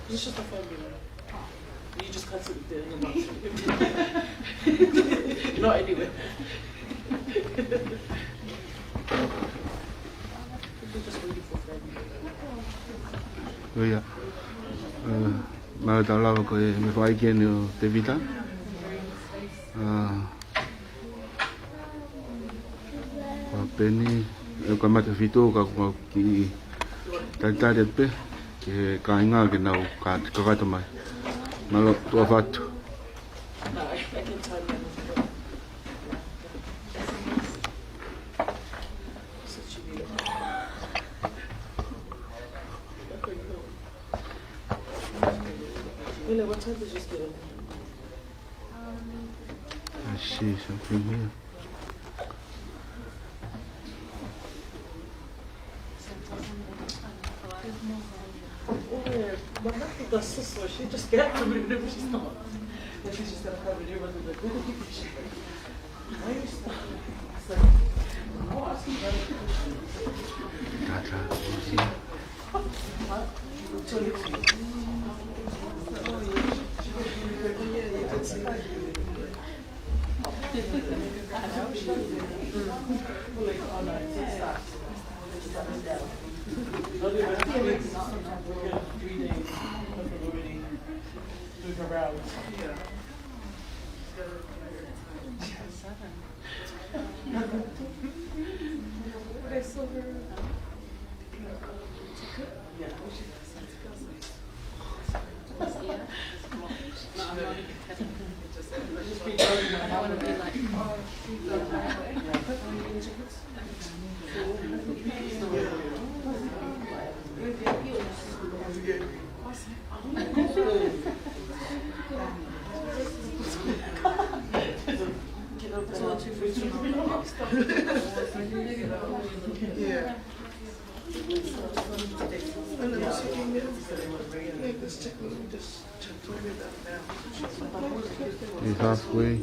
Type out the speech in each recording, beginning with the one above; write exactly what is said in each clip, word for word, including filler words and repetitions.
It's just a fun game. You just can't sit there in the box. Not anywhere. We're just waiting for Fred. ʻIo. ʻE, mālō e tau lava ko e meʻa fakaʻeiki eni ʻo Tevita. ʻE, ko Peni, ʻe, ko Mate Fitu, ka ko ki talitali atu pē ki he kāinga ke nau ka-, kakato mai. Mālō, tuʻa ʻofa atu. What time did you get in? I see something here. Oh, yeah. My nephew does this, so she just gets them whenever she's not. And she's just gonna cover it over with the Why are you stuck? It's like, what? Gotcha. Yeah. He's halfway.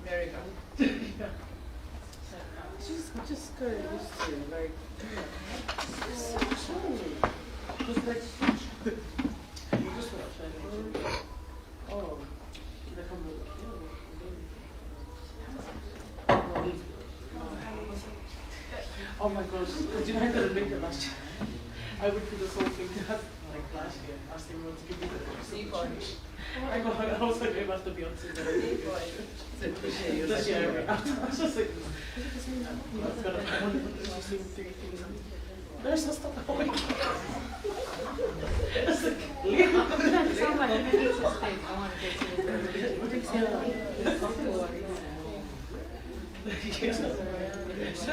There you go. Just, just go used to, like, just, just, like, you just watch it. Oh, they come with, oh, oh my gosh, did you know I couldn't make it last year? I went through this whole thing last, like, last year, asking everyone to give me the, the change. I got, I was like, I must have Beyonce. This year, I was just like, I've got to, I want to do three things. There's just a whole week. It's like, yeah.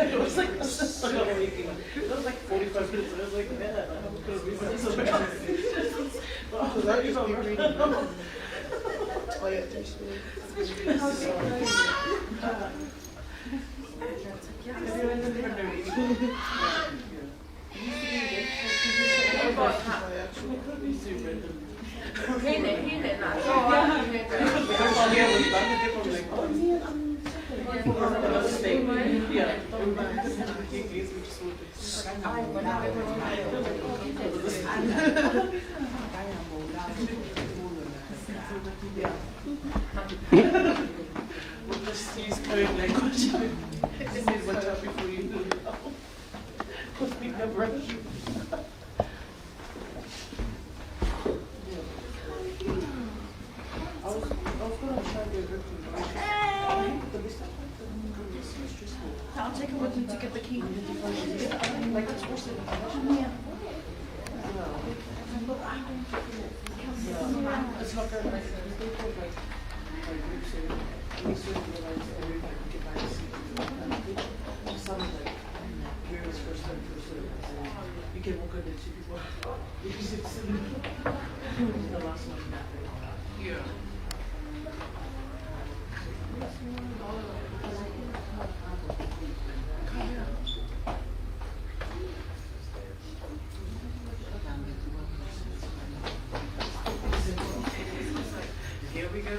It was like, it was like forty-five minutes. I was like, man, I'm gonna read that somewhere else. Because I just be reading. We'll just use code language. This is what up before you do. Because we never. I was, I was gonna try to get her to, but this is so stressful. I'll take a look to get the key. Like, it's worse than the, yeah. It's not gonna, like, they put, like, like, groups in, and we sort of realize that we, like, get back to see, um, some of, like, where it was first started, first started, you can look at the two people. Because it's in the last one. Yeah. Here we go.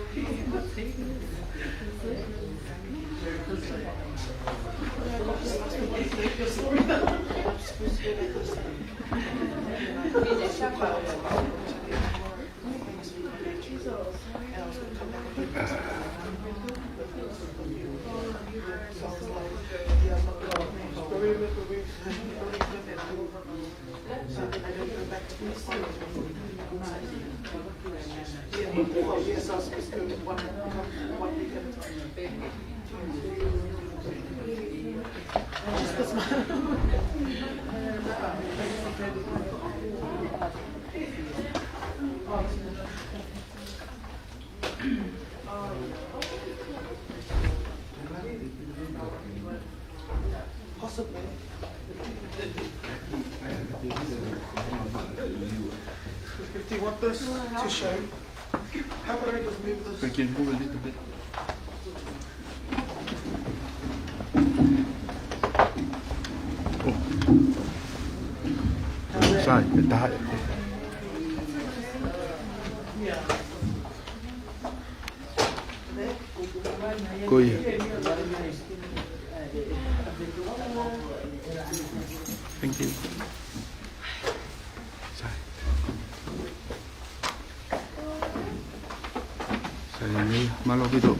Possibly. If you want this to show, how about I just move this? We can move a little bit. Oh. Sai, e taha. Ko ia. Thank you. Sai. Sai, mālō ʻaupito.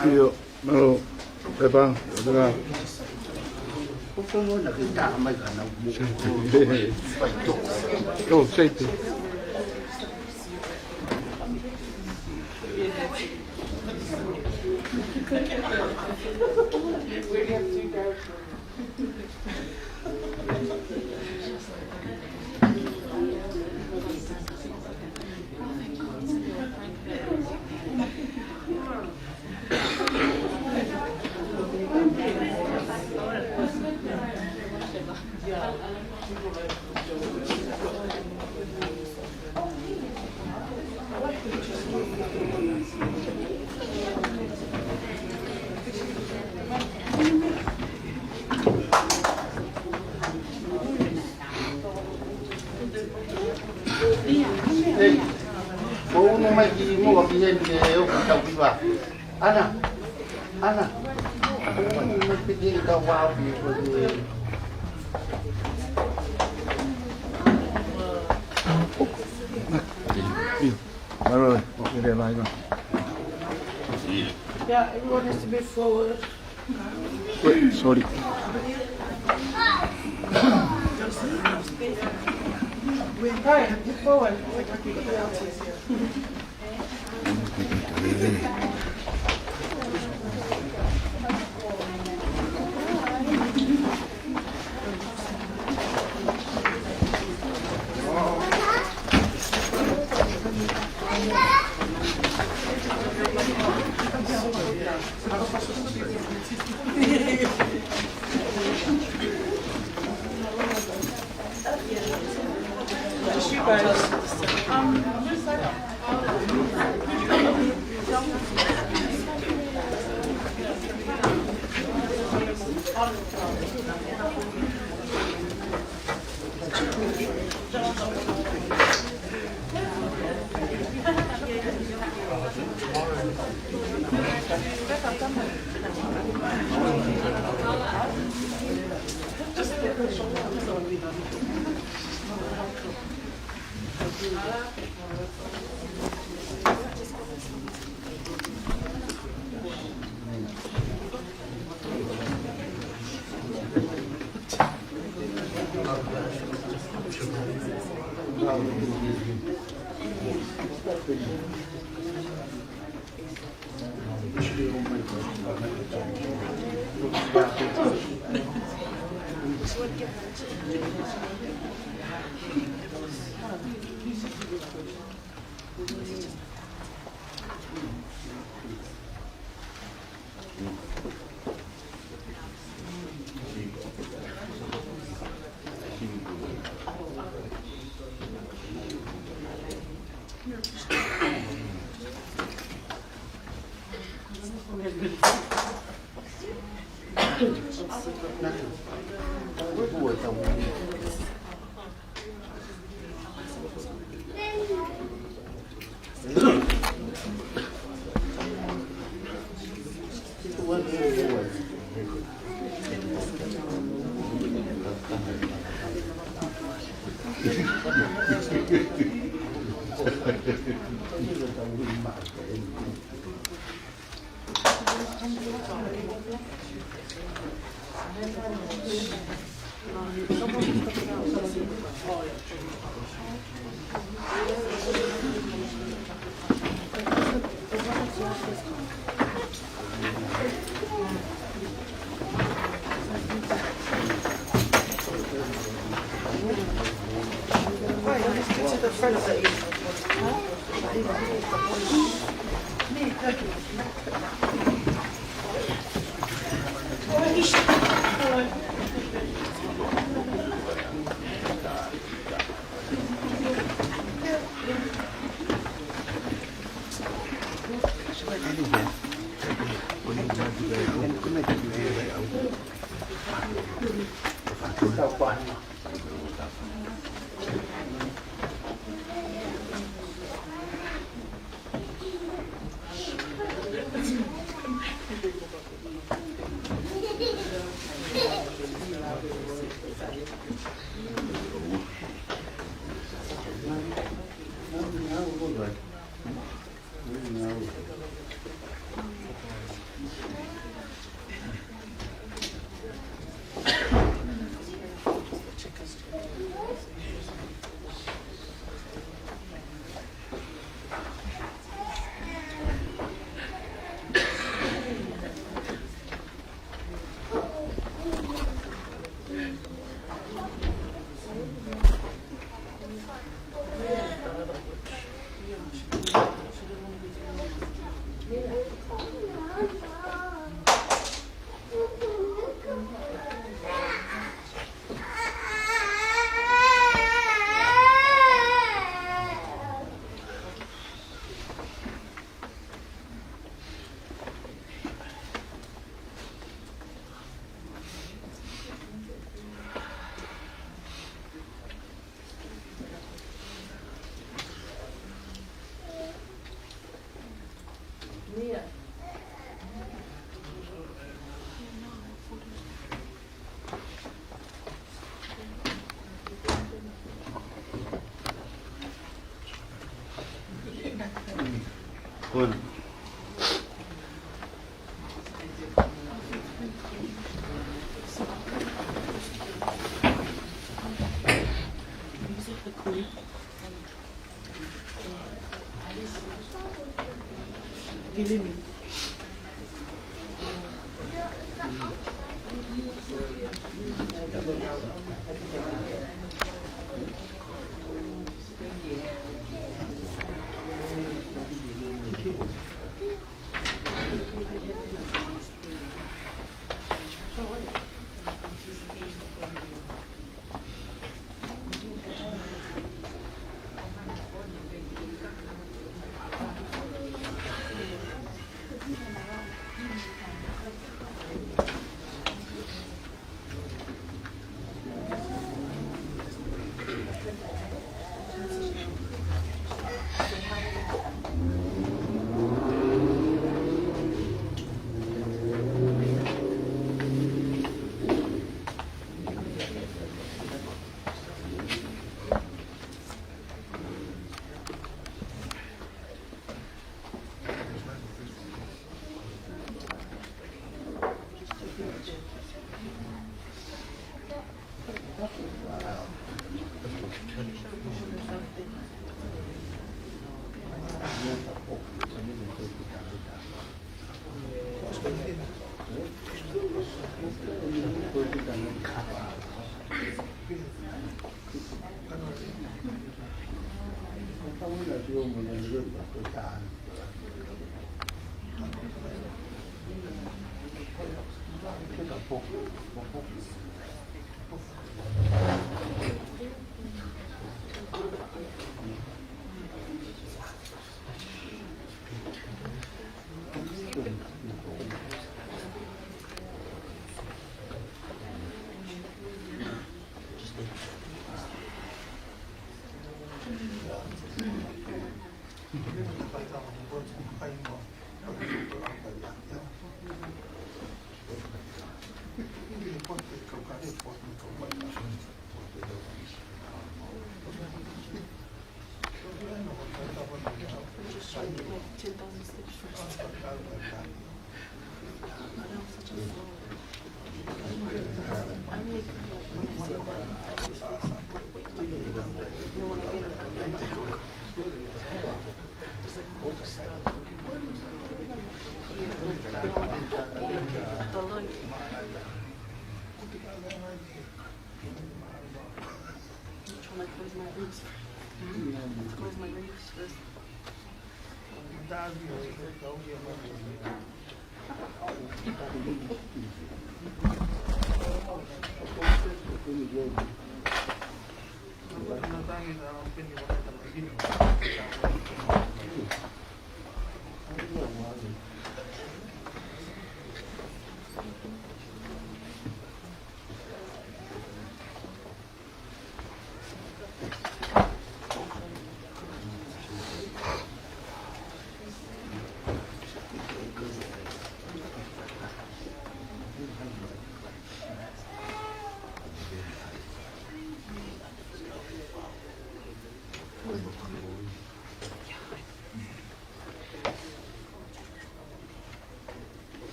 ʻIo, mālō, Pepa, ʻo te kā. ʻO, safety. Ei, ko unu mai ki muʻa ki heni ke ʻoku tau kiva. Ana, Ana. Ko unu mai piti ki tau vau ki ko ni. Mālō, ʻio, ʻio, ʻio, ʻio. Yeah, everyone has to move forward. Wait, sorry. Hey, move forward. To the front of the easel.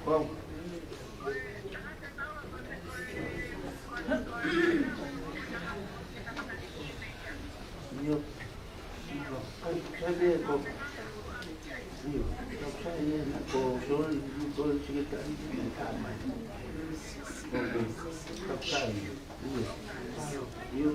Pau. ʻIo. Kai, kai pē ko. ʻIo. Kai, kai ē na ko, sorry, ko, sorry, ka mai. Ko, ko, kai, kai. ʻIo. ʻIo.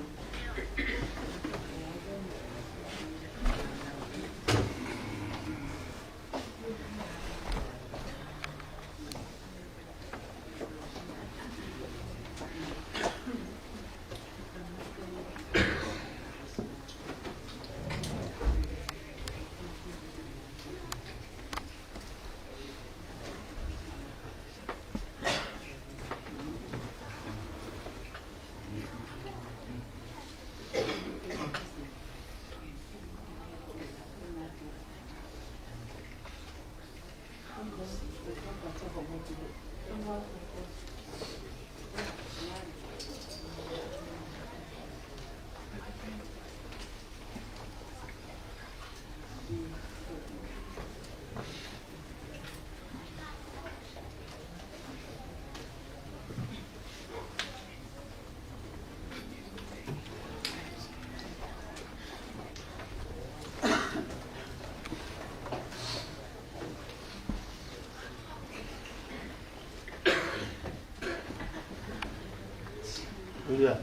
ʻIo.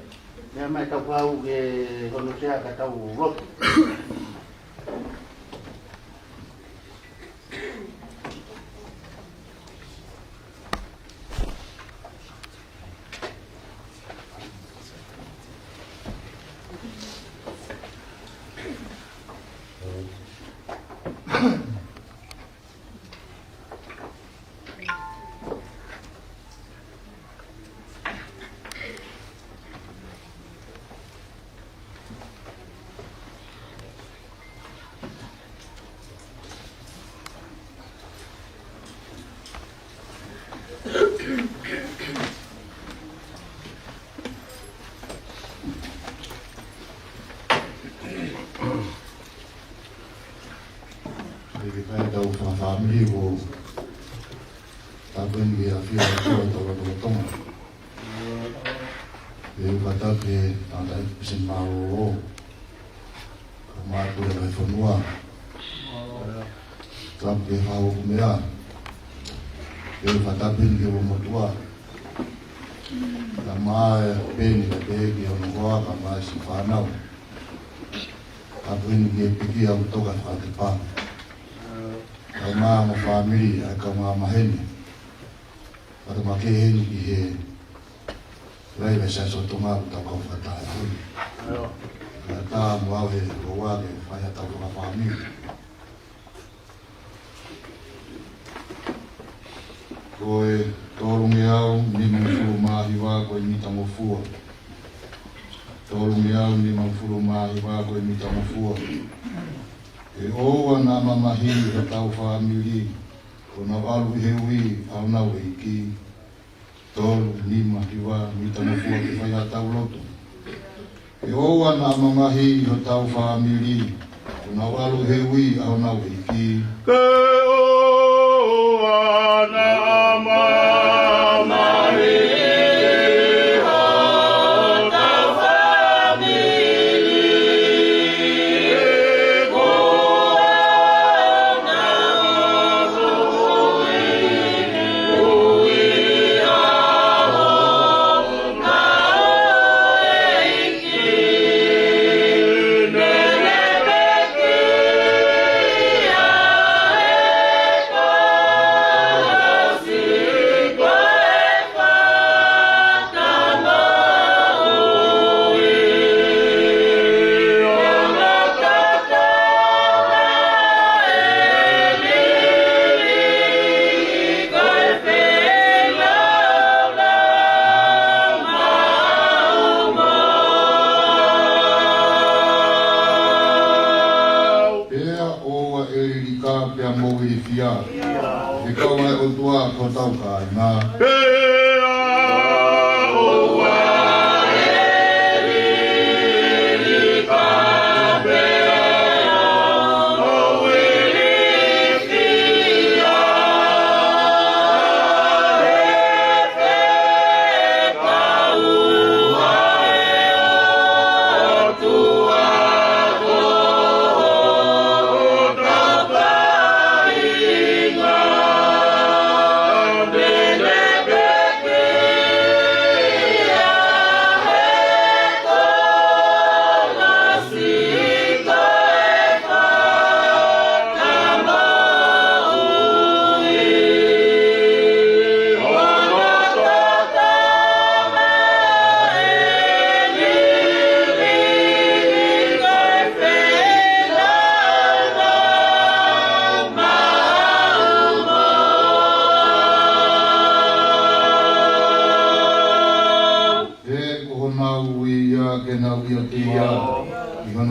Meʻa mai tau kau ke hono sea ka tau lotu. ʻE ke kai tau fakafāmili ko tapu eni ke afio atu ʻa e tau lolotonga. ʻE u fakatapu ki he tangataʻeiki Pilisimale Mālōlō. Ka mātuʻa e fonua. Tapu ki he fānau ʻoku meʻa. ʻE u fakatapu eni ki he motuʻa. Ka mā e peni ka te ki hono hoa ka mā e siʻi fānau. Tapu eni ki he pekia ʻoku toka fakatepa. Ka mā mo fāmili ʻa e kau ngā maheni. Ka te make heni ki he lai vai sa so Tonga ʻoku tau kau fakataha ʻi. Ka tā mo au he ʻoua ke fai ha tau fakafāmili. Ko e tolungeau nimangofulu mā hiva ko e mitangofua. Tolungeau nimangofulu mā hiva ko e mitangofua. ʻE ʻoua naʻa mamahi hotau fāmili, ʻo nau ʻalu ʻi he ui ʻa honau ʻeiki. Tolu, nima, hiva, mitangofua ke fai ha tau lotu. ʻE ʻoua naʻa mamahi hotau fāmili, ʻo nau ʻalu ʻi he ui ʻa honau ʻeiki. Ke ʻoua naʻa mamahi hotau fāmili, ʻe ʻoua naʻa mamahi ui ʻa honau ʻeiki. Pea ʻoua ʻe lilika pea mo ilifia. ʻE kau mai ʻOtua ko hotau kāinga. Pea ʻoua ʻe lilika pea mo ilifia.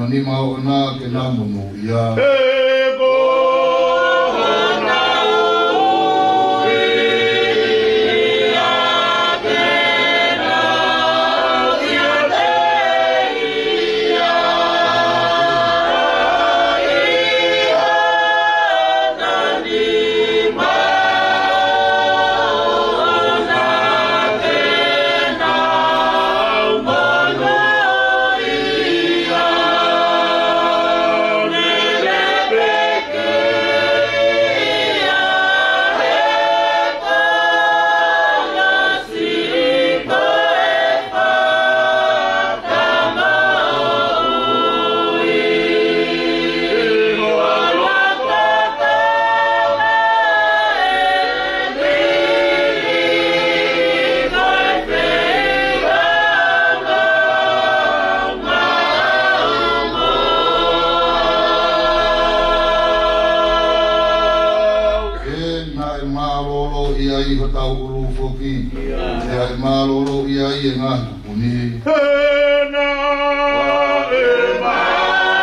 nima ʻoʻona ke na monūʻia. He naʻe mālōlō ʻi ai hotau ʻulu foki. He naʻe mālōlō ʻi ai e ngaahi tupuni. He naʻe mālōlō ʻi ai hotau ʻulu foki.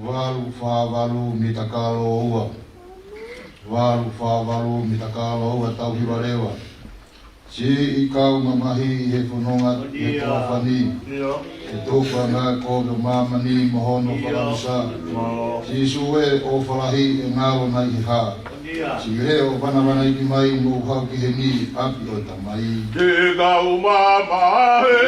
Valu fā valu mita kalo ua. Valu fā valu mita kalo ua, tau hiva leva. Siʻi kau mamahi ʻi he fononga ʻi he toafani. ʻE tukuange kovi ʻo māmani mo hono fakaʻusa. Sīsū ē, ʻofa lahi ʻe ngalo nai he hā? Siʻi leʻo vanavanaiki mai mou haʻu ki heni ʻapi ʻo e Tamai. Siʻi kau mamahi.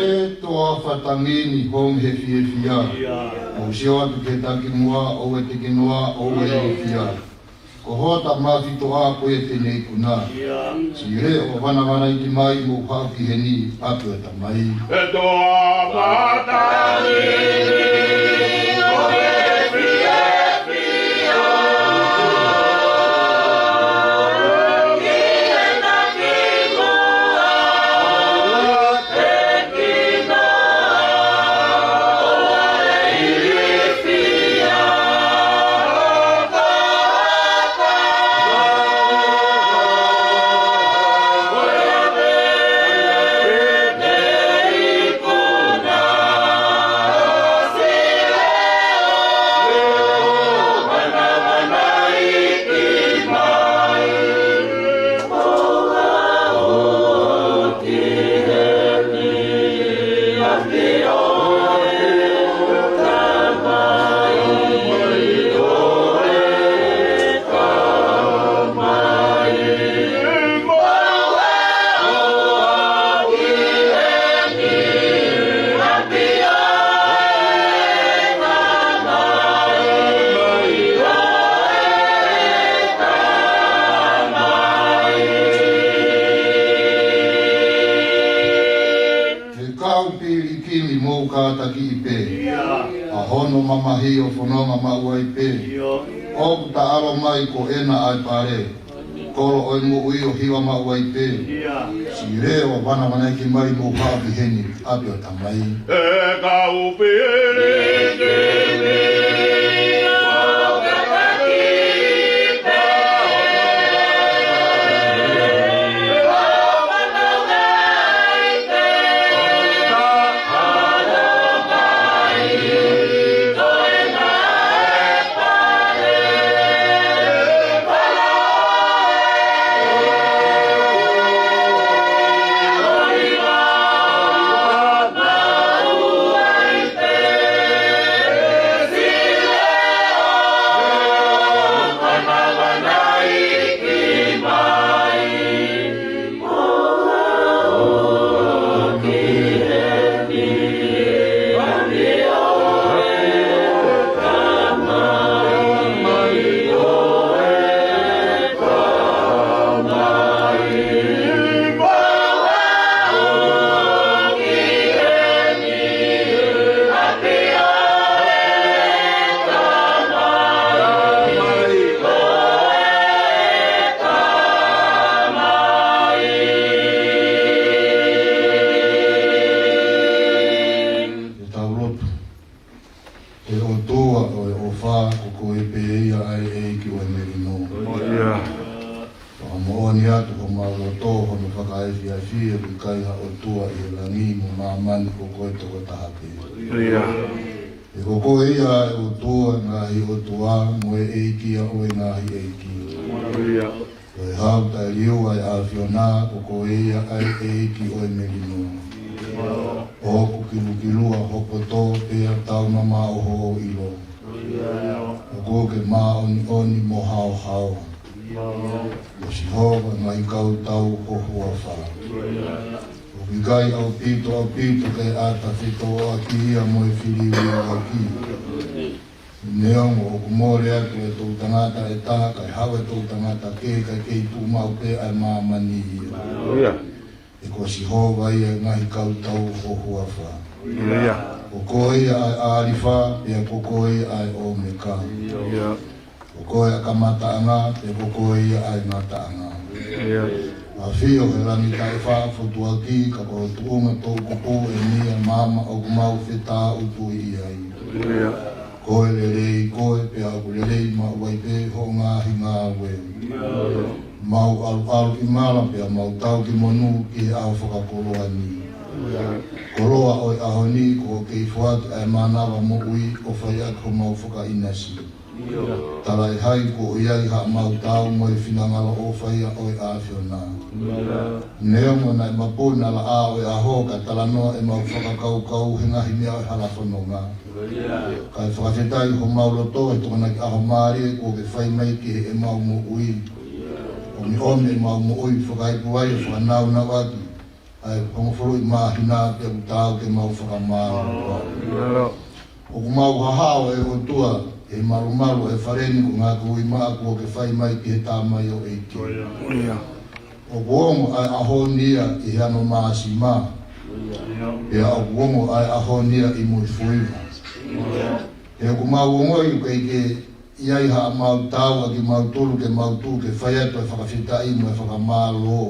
ʻE toafa tangi ni hong he fiefia. Mou sio atu ki he takimuʻa, ʻoua ʻe tekinoa, ʻoua ʻe ilifia. Ko hota mafitoʻa ko ia te ne ikuna. Siʻi leʻo vanavanaiki mai mou haʻu ki heni ʻapi ʻo e Tamai. ʻE toafa tangi ni hong he fiefia. kātakiʻi pē. ʻA hono mamahi ʻo fononga maʻu ai pē. ʻOku taʻalo mai ko ena ʻa e pale. Kolo ʻo e moʻui ʻo hiva maʻu ai pē. Siʻi leʻo vanavanaiki mai mo haʻu ki heni ʻapi ʻo Tamai. E kau pili ke me Ke tau lotu. ʻE ʻOtua ʻo e ʻofa, ko koe pē ia ʻa e ʻEiki ʻo e melino. Fakamoʻoni atu homau loto hono fakaefiafi ʻoku ʻikai ha ʻOtua ʻi he langi mo māmani, ko koe tokotaha pē. He ko koe ia ʻa e ʻOtua, ngaahi ʻOtua, mo e ʻEiki ʻo e ngaahi ʻeiki. Ko e hau taʻeliua ʻa e ʻAfiona, ko koe ia ʻa e ʻEiki ʻo e melino. ʻOku kilukilua ho poto pea taumamaʻo ho ʻilo. ʻOku ke māʻoniʻoni mo haohaoa. Ko Sihova ngaahi kautau ho huafa. ʻOku ʻikai ʻaupito, ʻaupito ke ʻata fetōʻaki ia mo e filiuliuaki. Neongo ʻoku mole atu e toʻutangata ʻe taha, kae haʻu e toʻutangata kehe, kae kei tuʻu maʻu pē ʻa e māmani ia. He ko Sihova ia ngaahi kautau ho huafa. Ko koe ia ʻa e ʻAlifa, pea ko koe ia ʻa e ʻOmeka. Ko koe ʻa e kamataʻanga, pea ko koe ia ʻa e ngataʻanga. ʻAfio he langi taʻefaʻa fotuaki, ka ko ho tuʻunga toʻukupu ʻeni ʻa e maama ʻoku mau fetāʻutuʻi ai. Ko e lelei koe, pea ʻoku lelei maʻu ai pē hoʻo ngaahi ngāue. Mau ʻaluʻalu ʻi mala, pea mau tau ki monū ki he ʻaho fakakoloa ni. Koloa ʻo e ʻaho ni, ko hoʻo kei foaki ʻa e mānava moʻui ʻo fai ʻaki homau fakaʻinasi. Talaʻehai kuo ʻi ai haʻamau taau mo e finangalo ʻofa ia ʻo e ʻAfiona. Neongo naʻe mapuna laʻā ʻo e ʻaho, ka talanoa ʻemau fakakaukau he ngaahi meʻa ʻo e hala fononga. Kae fakafetaʻi homau loto he Tokonaki ʻAho Mālie kuo ke fai mai ki heʻemau moʻui. ʻOmiʻomi ʻemau moʻui, fakaiku ai ʻo fakanaunauʻaki ʻa e hongofulu ʻi māhina, pea ʻoku taau ke mau fakamālō. ʻOku mau hahao ʻe ʻOtua, ʻi he malumalu ʻo e fale ni, ko e ngaahi kui maʻa kuo ke fai mai ki he tamaioʻeiki. ʻOku ongo ʻa e ʻaho ni ia ʻi he ano māsima. Pea ʻoku ongo ʻa e ʻaho ni ia ʻi Muifuiva. He ʻoku mau ongoʻi ʻoku ʻikai ke ʻi ai haʻamau taau ʻa kimautolu ke mau tuʻu ke fai atu e fakafetaʻi mo e fakamālō.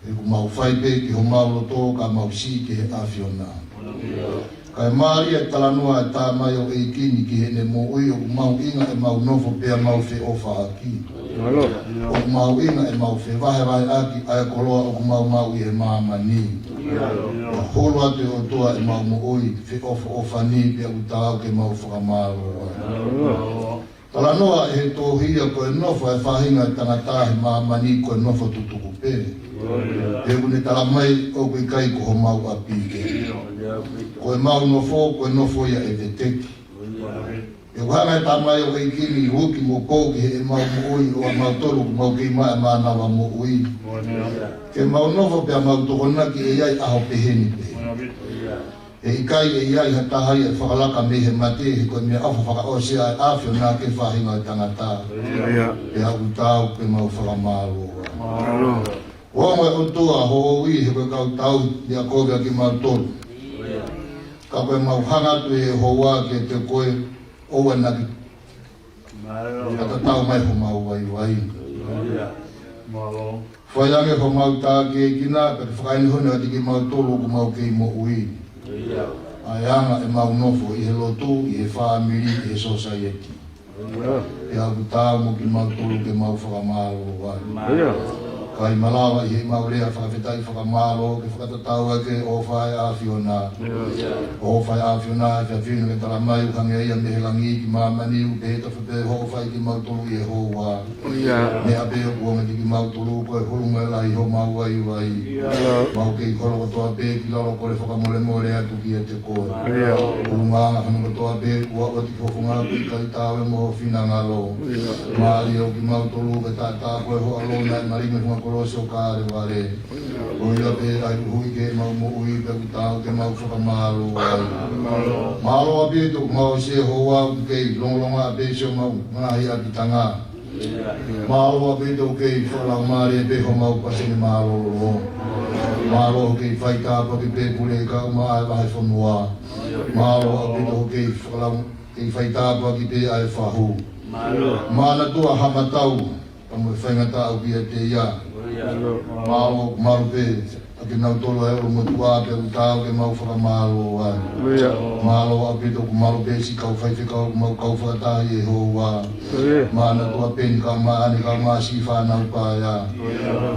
He ʻoku mau fai pē ki homau loto ka mau siʻi ki he ʻAfiona. Kae mālie e talanoa ʻa e tamaioʻeiki ni ki heʻene moʻui, ʻoku mahuʻinga ʻemau nofo pea mau feʻofaʻaki. ʻOku mahuʻinga ʻemau fevahevaheʻaki ʻa e koloa ʻoku mau maʻu ʻi he māmani. Pea holo atu ʻe ʻOtua ʻemau moʻui feʻofoʻofani, pea ʻoku taau ke mau fakamālō ai. Talanoa ʻe he tohi ia, ko e nofo ʻa e faʻahinga ʻo e tangata he māmani ko e nofo tutuku pē. He ʻoku ne tala mai ʻoku ʻikai ko homau ʻapi pē. Ko ʻemau nofo, ko e nofo ia ʻe veteki. He ʻoku hanga ʻe he tamaioʻeiki ni ʻo uki mo pou ki heʻemau moʻui ʻo ʻamautolu ʻoku mau kei maʻu e mānava moʻui. Ke mau nofo pea mau tokonaki ʻe ʻi ai e ʻaho peheni pē. He ʻikai ʻe ʻi ai ha taha ia ʻe fakalaka mei he mate, he ko e meʻaʻofa fakaʻosi ʻa e ʻAfiona ki he faʻahinga ʻo e tangata. Pea ʻoku taau ke mau fakamālō ai. Ongo ʻe ʻOtua hoʻo ui he ko e kau tauhi ʻa koe ʻa kimautolu. Ka ko ʻemau hanga atu ʻi he houa kiate koe, ʻoua naʻa ke fakatatau mai homau vaivai. Fai ange homau tākiekina, pea ke fakaʻinasi ʻiate kimautolu ʻoku mau kei moʻui. ʻA e anga ʻemau nofo ʻi he lotu, ʻi he fāmili, ʻi he sōsaieti. Pea ʻoku taau mo kimautolu ke mau fakamālō ai. Ka ʻi he malava ʻi heʻemau lea fakafetaʻi fakamālō ke fakatatau ai ki he ʻofa ʻa e ʻAfiona. ʻOfa ʻa e ʻAfiona, ʻa e ʻAfiona ke tala mai ʻoku hangē ia mei he langi ki māmani, ʻoku pehē tofu pē hoʻo ʻofa kiate kimautolu ʻi he houa. Meʻa pē ʻoku ongo kiate kimautolu ko e hulu mo e lahi homau vaivai. Mau kei holo kotoa pē ki lalo kole fakamolemole atu kiate koe. ʻUluaki hono kotoa pē kuo ʻosi fofonga ʻoku ʻikai taau mo ho finangalo. Mālō kimautolu ke taʻataʻa koe ho ʻAlo naʻe malingi ʻi he funga kolosi ʻo Kalevale. Ko ia pē ʻa e ʻuhinga ʻemau moʻui pea ʻoku taau ke mau fakamālō ai. Mālō ʻaupito ʻoku mau ʻi he houa ʻoku kei longolongoaʻa pē siʻomau ngaahi ʻapitanga. Mālō ʻaupito ʻoku kei fakalaumālie pē homau pasene mālōlō. Mālō ʻoku kei faitāpuaki pē pule kae ʻumaʻā e vahefonua. Mālō ʻaupito ʻoku kei fakalau-, kei faitāpuaki pē ʻa e fahu. Manatua ha matau, ka mo e faingataʻa ʻoku ʻiate ia. Mālō, mālō pē ʻa kinautolu ʻa e ʻulumotuʻa pea ʻoku taau ke mau fakamālō ai. Mālō ʻaupito ʻoku mālō pē siʻi kau faifekau ʻoku mau kau fakataha ʻi he houa. Manatua pē ni kau māʻani kau māsiʻi fānau paea.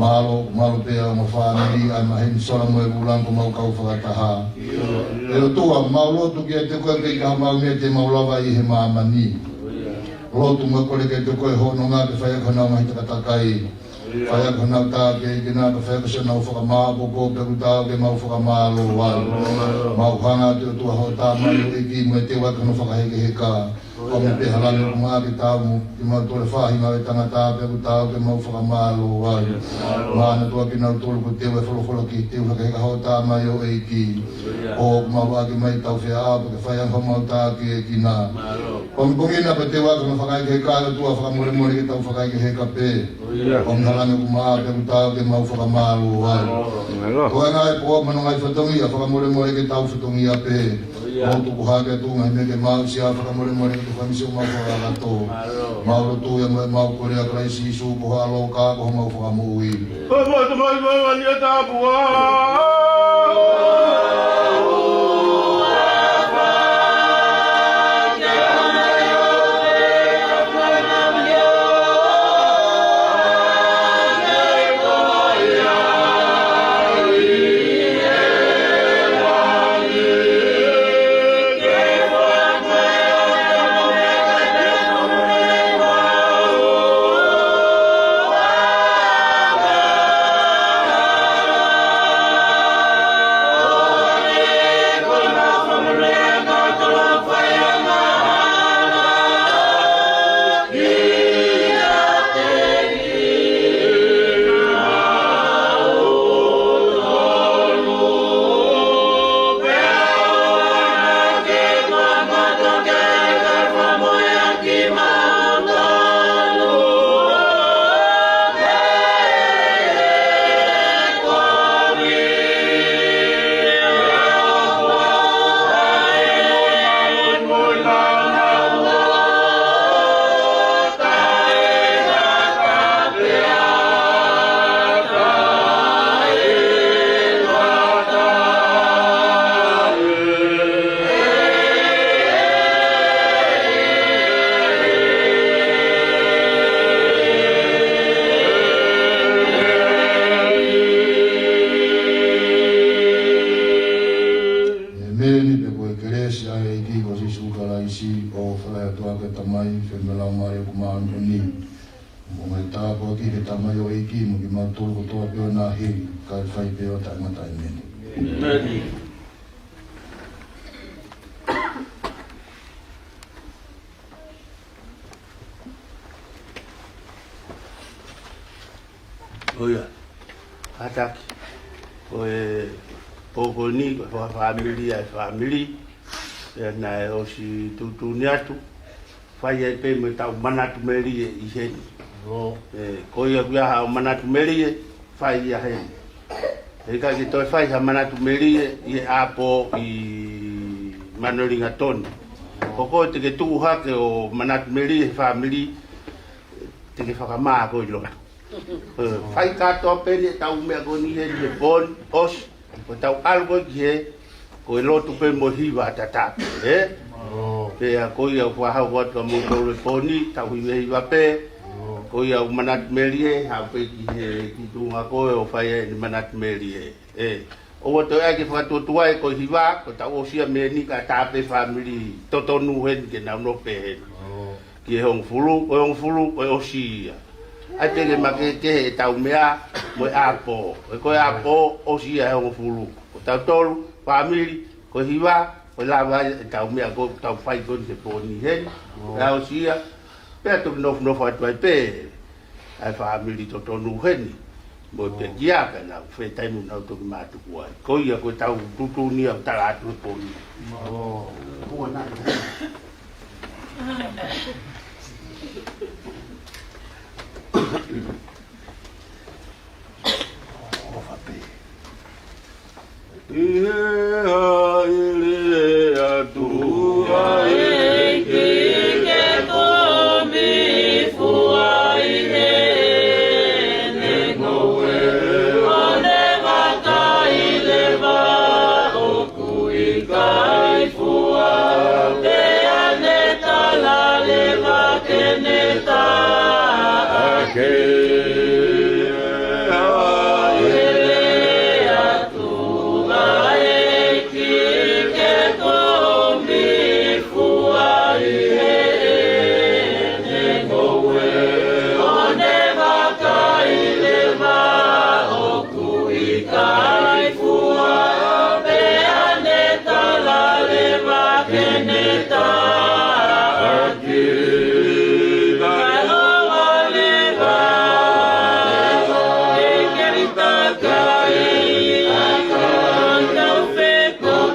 Mālō, mālō pē ʻa e ongo fāmili, ʻa e maheni Sola mo e Vulango ʻoku mau kau fakataha. ʻE ʻOtua, mau lotu kiate koe ke ʻikai ha mau meʻa te mau lava ʻi he māmani. Lotu mo kole kiate koe hono ngaahi ke fai ʻaki honau ngaahi takatakai. Fai ʻaki honau tākiekina, ke fai ʻaki siʻonau fakamāʻopoʻopo pea ʻoku taau ke mau fakamālō ai. Mau hanga atu ʻOtua hoʻo tamaioʻeiki mo e teu ʻaki hono fakahekeheka. ʻOmi pē ha langi ʻoku maʻa ke tau mo kimautolu e faʻahinga ʻo e tangata pea ʻoku taau ke mau fakamālō ai. Manatua kinautolu ʻoku teu e folofola ke teu hake ʻa hoʻo tamaioʻeiki. ʻOku mau ʻoatu mai ʻetau feʻao pea ke fai ʻaki homau tākiekina. Pongipongi ni pea teu ʻaki hono fakahekeheka ʻOtua fakamolemole ke tau fakahekeheka pē. ʻOmi ha langi ʻoku maʻa pea ʻoku taau ke mau fakamālō ai. Ko e ngaahi pō mo hono ngaahi fatongia fakamolemole ke tau fatongia pē. ʻOku tuku hake atu ngaahi meʻa ke mau aʻusia fakamolemole ke fai misi ʻo mau fakakakato. Mau lotu ia mo e mau kole ʻia Kalaisi Sīsū ko ho ʻAlo ka ko homau Fakamoʻui. Ko e motu mai mai wani e tāpua. ʻEmeni. Pea ko e kelesi ʻa e ʻEiki ko Sīsū Kalaisi, ʻofa ʻa e ʻOtua ko e Tamai, feohi mo e Laumālie ʻo e ʻOtua Māʻoniʻoni, mo e ngaahi tāpuaki ʻa e tamaioʻeiki mo kimautolu kotoa pē ʻo na hili, kae fai pē ʻo taʻengata. ʻEmeni. ʻOia. Kātaki. Ko e pō ko eni, ko e fakafāmili ʻa e fāmili. Pea naʻe ʻosi tuʻutuʻuni atu. Fai ai pē mo ʻetau manatu melie ʻi heni. ʻE, ko ia ʻoku ʻi ai haʻo manatu melie, fai ia heni. ʻE ʻikai ke toe fai ha manatu melie ʻi he ʻapi ʻi Mano Lingatoni. Ko koe te ke tuʻu hake ʻo manatu melie he fāmili, te ke fakamā koe ʻi loto. Ē, fai kātoa pē ʻetau meʻa ko eni he ʻi he pō ni, ʻosi, ko ʻetau ʻalu ko ē ki hē, ko e lotu pē mo e hiva tataki, ē? Pea ko ia ʻoku ou fakahoko atu kia moutolu he pō ni, tau hiva hiva pē, ko ia ʻoku manatu melie, haʻu pē ki he, ki tuʻunga ko ē ʻo fai ai ʻene manatu melie, ē? ʻOua toe ʻai ke fakatuotuai ko e hiva, ko ʻetau ʻosi ia mei heni kae tā pē fāmili totonu heni ke nau nofo pē heni. Ki he hongofulu, ko e hongofulu, ko e ʻosi ia. ʻAi pē ke makehekehe ʻetau meʻa, mo e ʻapō. Ko e ʻapō, ʻosi ia he hongofulu. Ko tautolu, fāmili, ko e hiva, ko e lava ʻetau meʻa ko ē ʻoku tau fai ko eni he pō ni heni. Pea ʻosi ia, pea toki nofonofo atu ai pē ʻa e fāmili totonu heni. Mo e pekia ka nau fetaimi nau toki mātuku ai. Ko ia ko ʻetau tuʻutuʻuni ʻoku tala atu he pō ni. ʻI he hāʻele atu ʻa e ʻEiki ke tomi fua ʻi heʻene ngoue, ʻo ne vakai leva ʻoku ʻikai fua, pea ne tala leva ke ne taʻaki. Hāʻele atu ʻa e ʻEiki ke tomi fua ʻi heʻene ngoue, ʻo ne vakai leva ʻoku ʻikai fua, pea ne tala leva ke ne taʻaki. Kae ʻoua leva ke ke takai, ka tau fekau,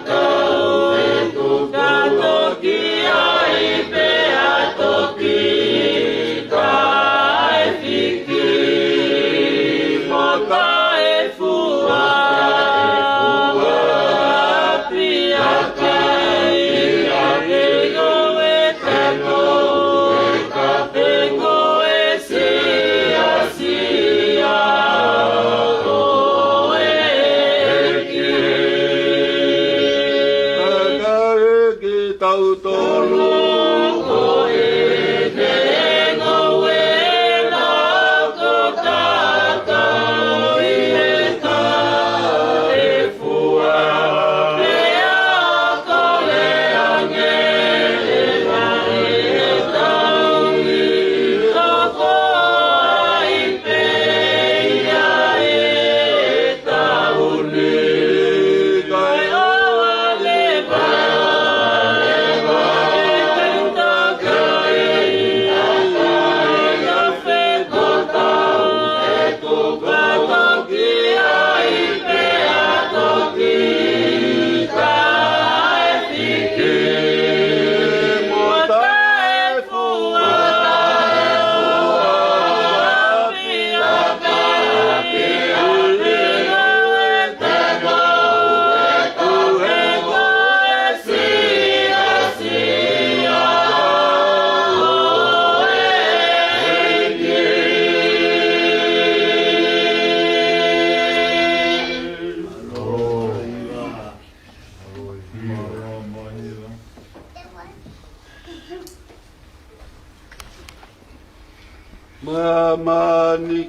ka toki ʻai pea toki taʻefiki, mo taʻefua, pea kai, pea piko e teko, ka piko e siasi ʻo e ʻEiki. Ka ʻEiki tautolu ko ʻene ngoue, naʻa ko e kakai ʻe taʻefua, pea ko e leʻo ange ʻe taʻetau ʻi toko ai pē ia ʻe taʻu ni, kae ʻoua leva ke ke takai, ka fekau, ka toki ʻai pea toki taʻefiki, mo taʻe Māmani.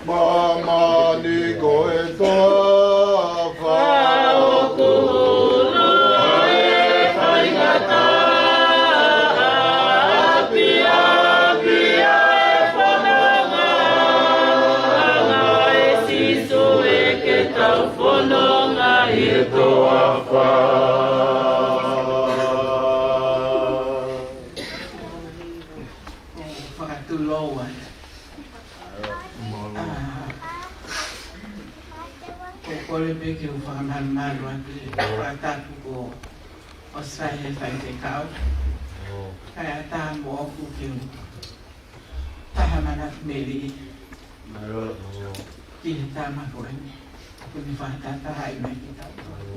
Māmani ko e toafa ʻoku hulu ai e faingataʻa, ʻapiʻapi ʻa e fononga, ʻa e Sīsū ʻe ke tau fononga ʻi he toafa. Fakatulou atu. ʻA, ko e kole pē ke u fakamalumalu atu he fakatapu kuo ʻosi fai he faifekau. Kae ʻatā moʻoku ke u taha manatu melie ki he tama ko eni. Kuo ne fakatahatahaʻi mai kitautolu.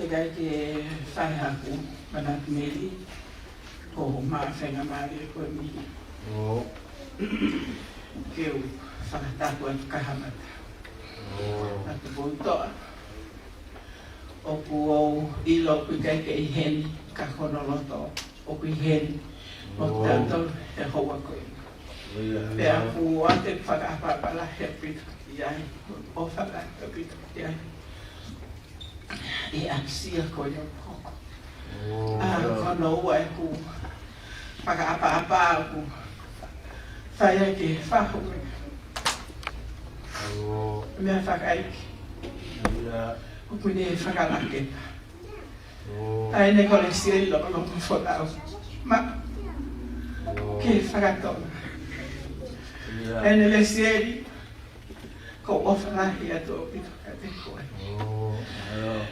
Teʻeki ai ke fai haku manatu meli, ko hoʻo maʻu faingamālie ko eni ke u fakatapu atu ki he kahaʻu mata. Atu pou toa. ʻOku ou ʻilo ʻoku ʻikai ke ʻi heni, ka ko hono loto ʻoku ʻi heni mo kitautolu he houa ko eni. Pea ʻoku ou ʻoatu e fakaʻapaʻapa lahi ʻaupito ki ai, ʻofa lahi ʻaupito ki ai. ʻI he ʻapisia ko ia ʻoku hoko. ʻA, ko hono ua ʻeku fakaʻapaʻapa ʻoku fai ai ke fahu meʻa fakaiki. ʻOku ne fakalakepa. ʻA ʻene kolesi ʻi loto loto folau. Ma, ke fakatonga. ʻA ʻene lesieli, ko e ʻofa lahi atu ʻaupito kiate koe.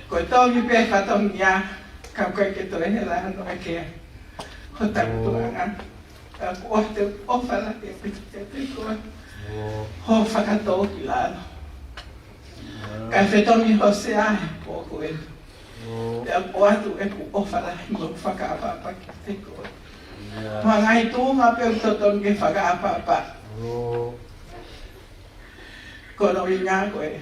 Ko e tongi pē fatongia, ka ʻoku ʻikai ke toe hela hano ʻakea. Ko taku tuʻunga. Ka ko e ʻofa lahi ʻaupito kiate koe. Hoʻo fakatōkilalo. Ka fetongi hosea he pō ko ē. Pea ʻoatu ʻeku ʻofa lahi mo e fakaʻapaʻapa kiate koe. Mo e ngaahi tuʻunga pē ʻoku totonu ke fakaʻapaʻapa. Ko hono ʻuhinga ko e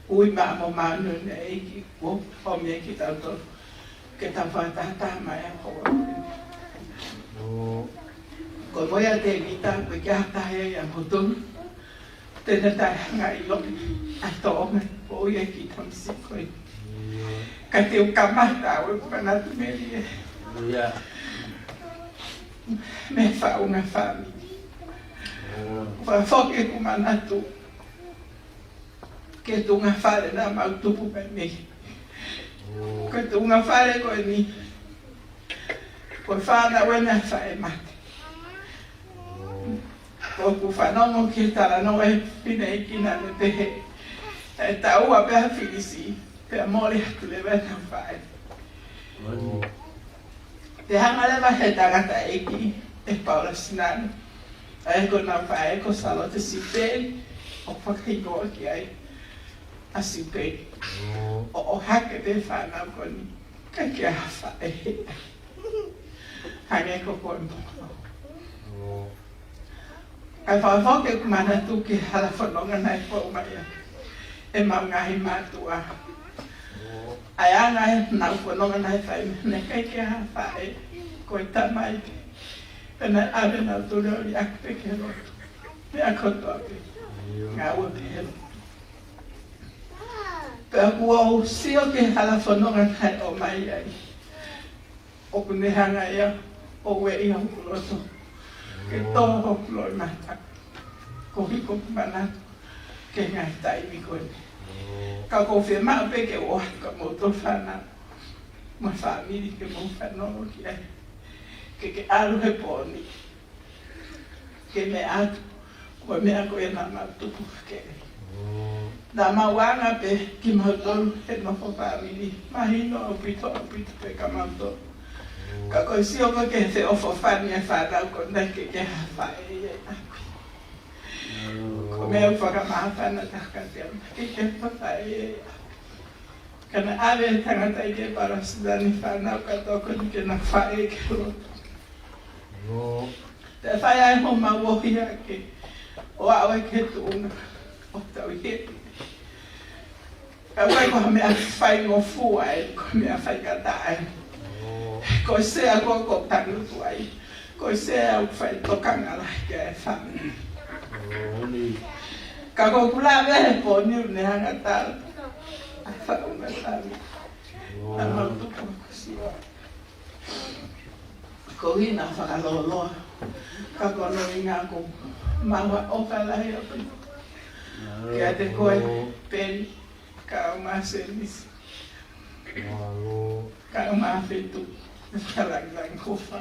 ui maʻa mo māʻoniʻoni ʻa e ʻEiki kuo ʻomi ai kitautolu ke tau fakatahataha mai ʻa e houa ko eni. Ko e moʻui ʻa Tēvita, ʻoku ʻikai ha taha ia ʻia moutolu te ne taʻeʻiloʻi ʻa e tōʻonga ʻo e kiʻi tamasiʻi ko ē. Ka te u kamata ʻa ʻeku manatu meli ē. Mei he faʻunga fāmili. Fakafoki ʻeku manatu ki he tuʻunga fale naʻa mau tupu mai mei ai. Ko e tuʻunga fale ko eni, ko e fānau ʻena ʻa e faʻē mate. ʻOku ou fanongo ki he talanoa ʻa e fineʻeiki naʻa ne pehē, ʻe taʻua pē ʻa Filisi, pea mole atu leva ʻenau faʻē. Pea hanga leva ʻe he tangataʻeiki ʻe Paula Sinani, ʻa ia ko honau faʻē ko Salote Siupeli, ʻo fakahingoa ki ai ʻa Siupeli. ʻO ʻohake pē fānau ko eni, ʻikai ke ʻi ai ha faʻē. Hangē ko koe mo au. ʻA e fakafoki ʻeku manatu ki he hala fononga naʻe fou mai ai ʻemau ngaahi mātuʻa. ʻA e anga ʻenau fononga naʻe fai, naʻe ʻikai ke ʻi ai ha faʻē, ko e tamai pē. Pea naʻe ʻave nautolu ʻo liʻaki pē ki he lotu. Meʻa kotoa pē. Ngāue pē he lotu. Pea ʻoku ou sio ki he hala fononga naʻe ʻomai ai. ʻOku ne hanga ia ʻo ueʻi hoku loto ke tō hoku loʻimata. Koeʻuhi ko ʻeku manatu ki he ngaahi taimi ko eni. Ka ʻoku ou fiemaʻu pē ke u ʻoatu kia moutolu fānau mo e fāmili ke mou fanongo ki ai. Ke ke ʻalu he pō ni ke meʻa atu, ko e meʻa ko ē naʻa mau tupu hake ai. Naʻa mau anga pē kimautolu he nofo fāmili, mahino ʻaupito, ʻaupito pē kia mautolu. Ka ko e sio ko ē ki he feʻofoʻofani ʻa e fānau ko ē naʻe ʻikai ke ʻi ai ha faʻē ia ʻi ʻapi. Ko e meʻa ʻoku fakamāfana taha kiate au, ʻikai ke ʻi ai ha faʻē ia ʻi ʻapi. Ka naʻe ʻave ʻe he tangataʻeiki ʻa Paula Sinani e fānau kotoa ko eni ke na faʻē ki loto. Pea fai ai homau ohi hake ʻo aʻu ai ki he tuʻunga ʻoku tau ʻi heni. Ka ʻoku ʻikai ko ha meʻa faingofua ē, ko ha meʻa faingataʻa ē. Ko e sea ko ē ʻoku ou tangutu ai, ko e sea ʻoku fai tokanga lahi ki ai e fāmili. Ka ko ʻeku lave he pō ni ʻoku ne hanga ʻo tala ʻa e faʻunga fāmili naʻa mau tupu hake ai. Ko ʻena fakalōloa, ka ko hono ʻuhinga ʻoku maʻu ha ʻofa lahi ʻaupito kiate koe, Peni, kae ʻumaʻā Semisi, kae ʻumaʻā Fetuʻu, Fakalāngilangi Kofa.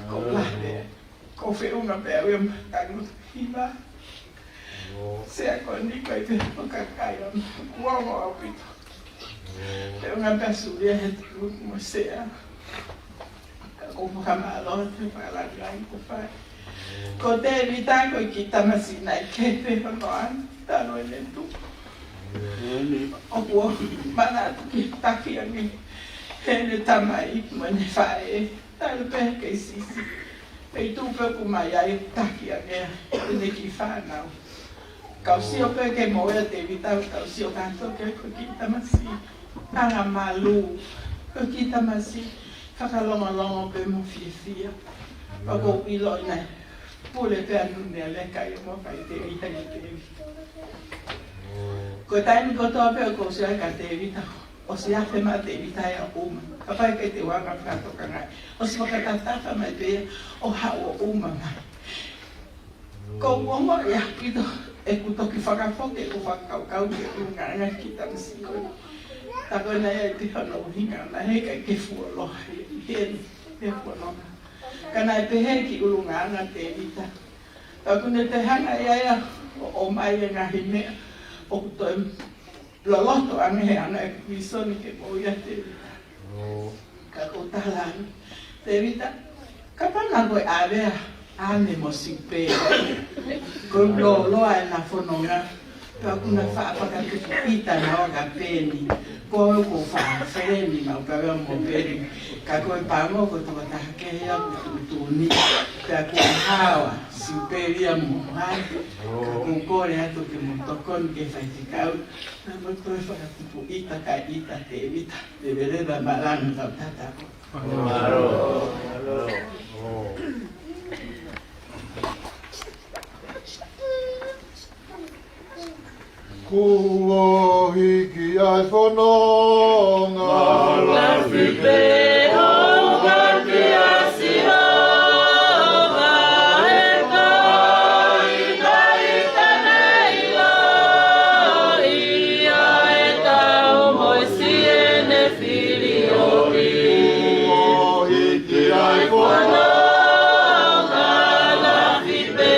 Ko e lave, ko e feʻunga pē au ia mo e tangutu hiva. Sea ko eni ko e pē ʻo e kakai ʻa e kuonga ʻaupito. Pea ʻoku ngali pē ʻa Sulia he tuku mo Sea. Ka ʻoku ou fakamālō atu he fakalāngilangi kuo fai. Ko Tēvita ko e kiʻi tamasiʻi naʻe kehe pē hono anga, talu ʻene tupu. ʻOku ou manatu ki he taki ange heʻene tamai mo ʻene faʻē, talu pē kei Sisi. Pea ʻi tuʻu pē ʻoku mai ai taki ange ʻene kiʻi fānau. Kau sio pē ki he moʻui ʻa Tēvita, kau sio kātoa ki he kiʻi tamasiʻi angamalū, ko e kiʻi tamasiʻi fakalongolongo pē mo fiefia. Pea ʻoku ou ʻilo naʻe pule pē ʻa Nunea Leka ia mo fai Tēvita ia Tēvita. Ko e taimi kotoa pē ʻoku ou sio ai kia Tēvita, ʻosi afe mai Tēvita ia ʻo ʻuma. Kapau ʻikai te u anga fakatokangaʻi, ʻosi fakatatafa mai pē ia ʻo haʻu ʻo ʻuma mai. ʻOku ou ongoʻi ʻaupito ʻeku toki fakafoki ʻeku fakakaukau ki he ʻulungaanga ʻa e kiʻi tamasiʻi ko ē. Tā ko ē naʻe ʻi ai pē hono ʻuhinga naʻe ʻikai ke fuoloa ʻi heni, he fononga. Ka naʻe pehē ki he ʻulungaanga ʻa Tēvita. Ka ʻoku ne toe hanga ia ia ʻo ʻomai e ngaahi meʻa ʻoku toe loloto ange he anga ʻeku vīsone ki he moʻui ʻa Tēvita. Ka ʻoku ou tala ange, Tēvita, kapau naʻa ko e ʻave ʻa ʻAne mo Siupeli, ko e lōloa ʻena fononga, pea ʻoku na faʻa fakatupu ʻita naua kia Peni, ko au ʻoku ou faʻa feleni maʻu pē au mo Peni, ka ko e pango ko e tokotaha kehe ia ʻoku tuʻutuʻuni, pea ʻoku ou hao ʻa Siupeli ia mo ʻAne, ka ʻoku ou kole atu ke mo tokoni ki he faifekau, naʻa mo toe fakatupu ʻita kae ʻita Tēvita, leveleva malanga kau tata. Kuo hiki ʻa e fononga. Lafi pē ʻo ʻuhinga kia Sihova, he ko hai naʻa ʻikai te ne ʻilo ia ʻe tau mo siʻene fili ʻo ʻi. Kuo hiki ʻa e fononga. Lafi pē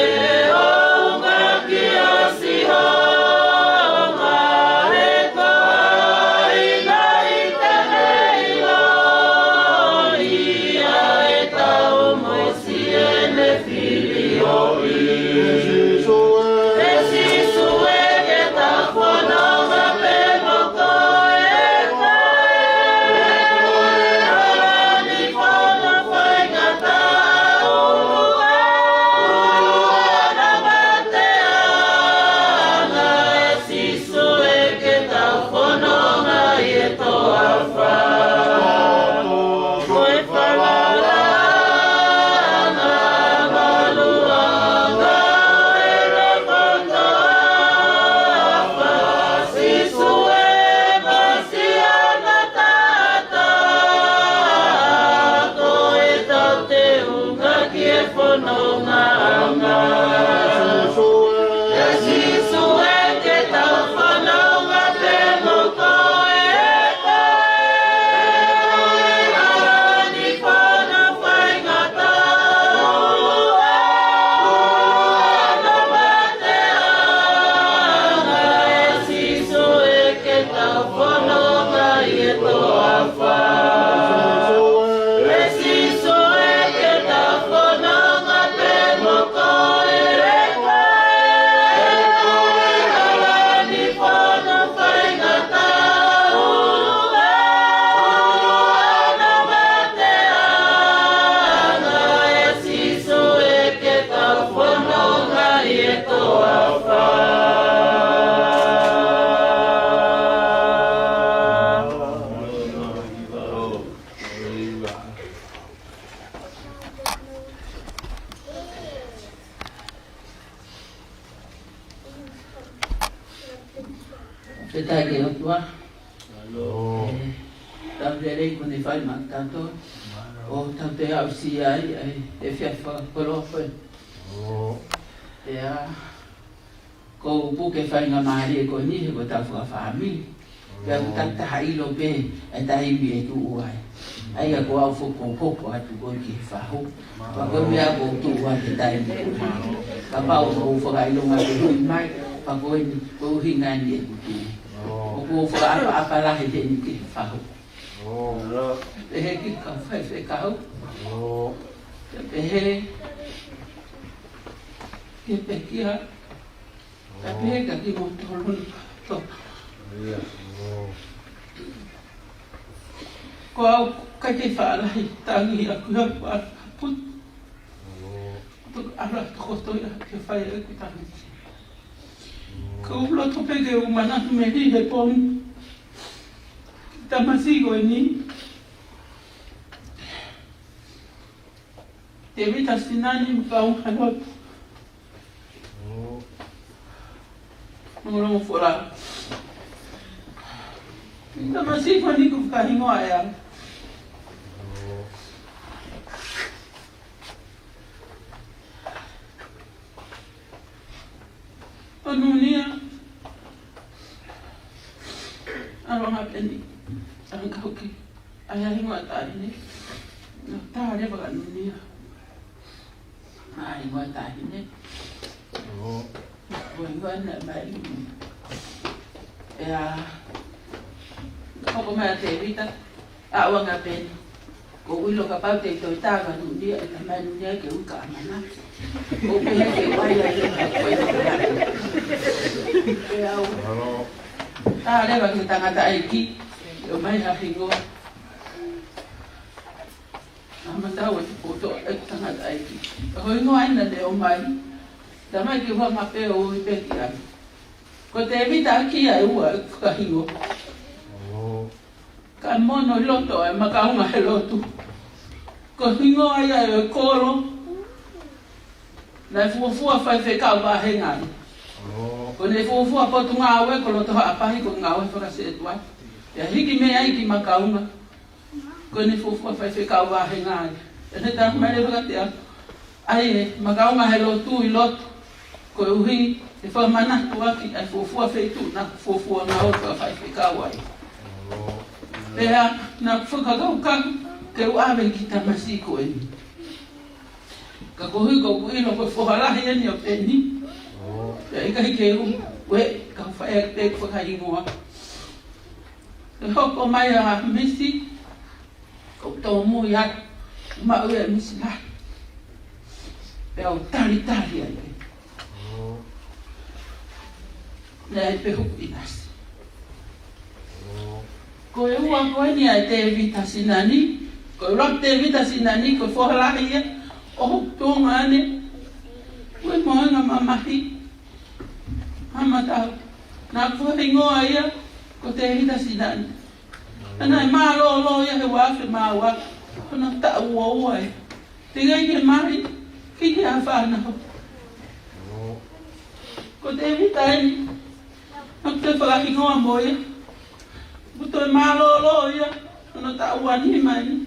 ʻo ʻuhinga kia Sihova, he ko hai naʻa ʻikai te ne ʻilo ia ʻe tau mo siʻene fili ʻo ʻi. ʻE Sīsū ē, ke tau fononga pē mo koe, ʻe koe, ʻe koe ʻa e ʻAlo ni fono faingataʻa ʻo e ʻOtua, ʻo e ʻAlo ni fono faingataʻa ʻo e ʻOtua, ʻe Sīsū ē, ke tau fononga ʻi he toafa. Ko e falala ʻa e maluʻanga ʻi he fononga, Sīsū ē, masiʻi ʻa e taʻataʻa, ko e tau teunga ki he fonongaʻanga. ʻE Sīsū ē, ke tau fononga pē mo koe, ʻe koe, ʻAlo ni fono faingataʻa ʻo e ʻOtua, ʻo e ʻAlo ni fono faingataʻa ʻo e ʻOtua, ʻe Sīsū ē, ke tau fononga ʻi he toafa. ʻE Sīsū ē, ke tau fononga pē mo koe, ʻe koe, ʻe koe ʻa e ʻAlo ni fono faingataʻa ʻo e ʻOtua, ʻo e ʻAlo ni fono faingataʻa ʻo e ʻOtua, ʻe Sīsū ē, ke tau fononga ʻi he toafa. Fakafetaʻi ki he ʻOtua. ʻE, tau lelei kuo ne fai maʻatautolu ʻo tau toe aʻusia ai ʻa e efiafi fakakoloa ko ē. Pea ʻoku ou puke faingamālie ko eni he ko e tau fakafāmili. Pea ʻoku tau taha ʻilo pē ʻa e taimi ʻe tuʻu ai. ʻA ia ko au foki ʻoku ou hoko atu ko ē ki he fahu. Pea ko e meʻa ʻoku ou tuʻu ai he taimi ko ē. Kapau ʻoku ou fakaʻilonga ke hui mai, pea ko eni, ko e ʻuhinga eni ʻeku tuʻu. ʻOku ou fakaʻapaʻapa lahi heni ki he fahu. Pehē ki he kau faifekau. Pea pehē ki he pekia. Pea pehē kia kimoutolu ni kātoa. Ko au ʻikai ke faʻa lahi tangi ʻaku ia ʻaku ʻapu. Toki ʻalu atu kotoa ia ke fai ʻeku tangi. Ko u loto pē ke u manatu mei he pongipongi. Tamasiʻi ko eni. Tēvita Sinani, Makaunga Lotu. Longolongo Fola. Tamasiʻi ko eni ʻoku fakahingoa ʻe au. Ko Nunia. ʻAlu ange pē eni. ʻAlu ange ʻo kau ki ai ʻa e hingoa taʻahine. Naʻe tā leva kia Nunia ʻa e hingoa taʻahine. Ko e hingoa naʻe mai. ʻIa. Hoko mai ʻa Tēvita. ʻAlu ange pē eni. Ko u ʻilo kapau te u toe tā kia Nunia, ʻe tamai Nunia ke u ka amana. Ko u pehē ke u ʻai ai e ka koe. ʻE au. Tā leva ki he tangataʻeiki. ʻOmai ha hingoa. Naʻa ma tau ʻe te poto e tangataʻeiki. Ko e hingoa ʻena naʻe ʻomai. Tamai ke u hanga pē ʻo ui pē ki ai. Ko Tēvita ʻaki ia ʻe ua e fakahingoa. Ka mono ʻi loto ʻa e Makaunga he Lotu. Ko e hingoa ia ʻo e kolo naʻe fuofua faifekau vāhenga ai. Ko ʻene fuofua potungāue ko Loto Haʻapai ko e ngāue fakasētuata. ʻIa hiki mei ai ki Makaunga. Ko ʻene fuofua faifekau vāhenga ai. ʻEne tala mai leva kiate au. ʻAi e Makaunga he Lotu ʻi loto. Koeʻuhi ʻe fakamanatu ʻaki ʻa e fuofua feituʻu naʻa ku fuofua ngāue fakafaifekau ai. Pea naʻa ku fakakaukau ke u ʻave ki he tamasiʻi ko eni. Ka koeʻuhi ko ʻeku ʻilo ko e foha lahi eni ʻo Peni. Pea ʻikai ke u, ue, ka u fai ʻaki pē ʻeku fakahingoa. ʻE hoko mai ʻa Misi, ko u tōmui atu, maʻu ia ʻe Misi lahi. Pea u talitali ai pē. Naʻe ʻi ai pē hoku ʻinasi. Ko e ua ko eni ʻa e Tēvita Sinani, ko e ua Tēvita Sinani, ko e foha lahi ia ʻo hoku tuongaʻane. Ko e mohenga mamahi, mama tau. Naʻa ku hingoa ia ko Tēvita Sinani. Naʻe mālōlō ia he ua afe mā ua, ko hono taʻu ua ua ia. Teʻeki ai ke mali, ke ke afana ho. Ko Tēvita eni, naʻa ku toe fakahingoa mo ia. Kuo toe mālōlō ia, hono taʻu ua nima eni.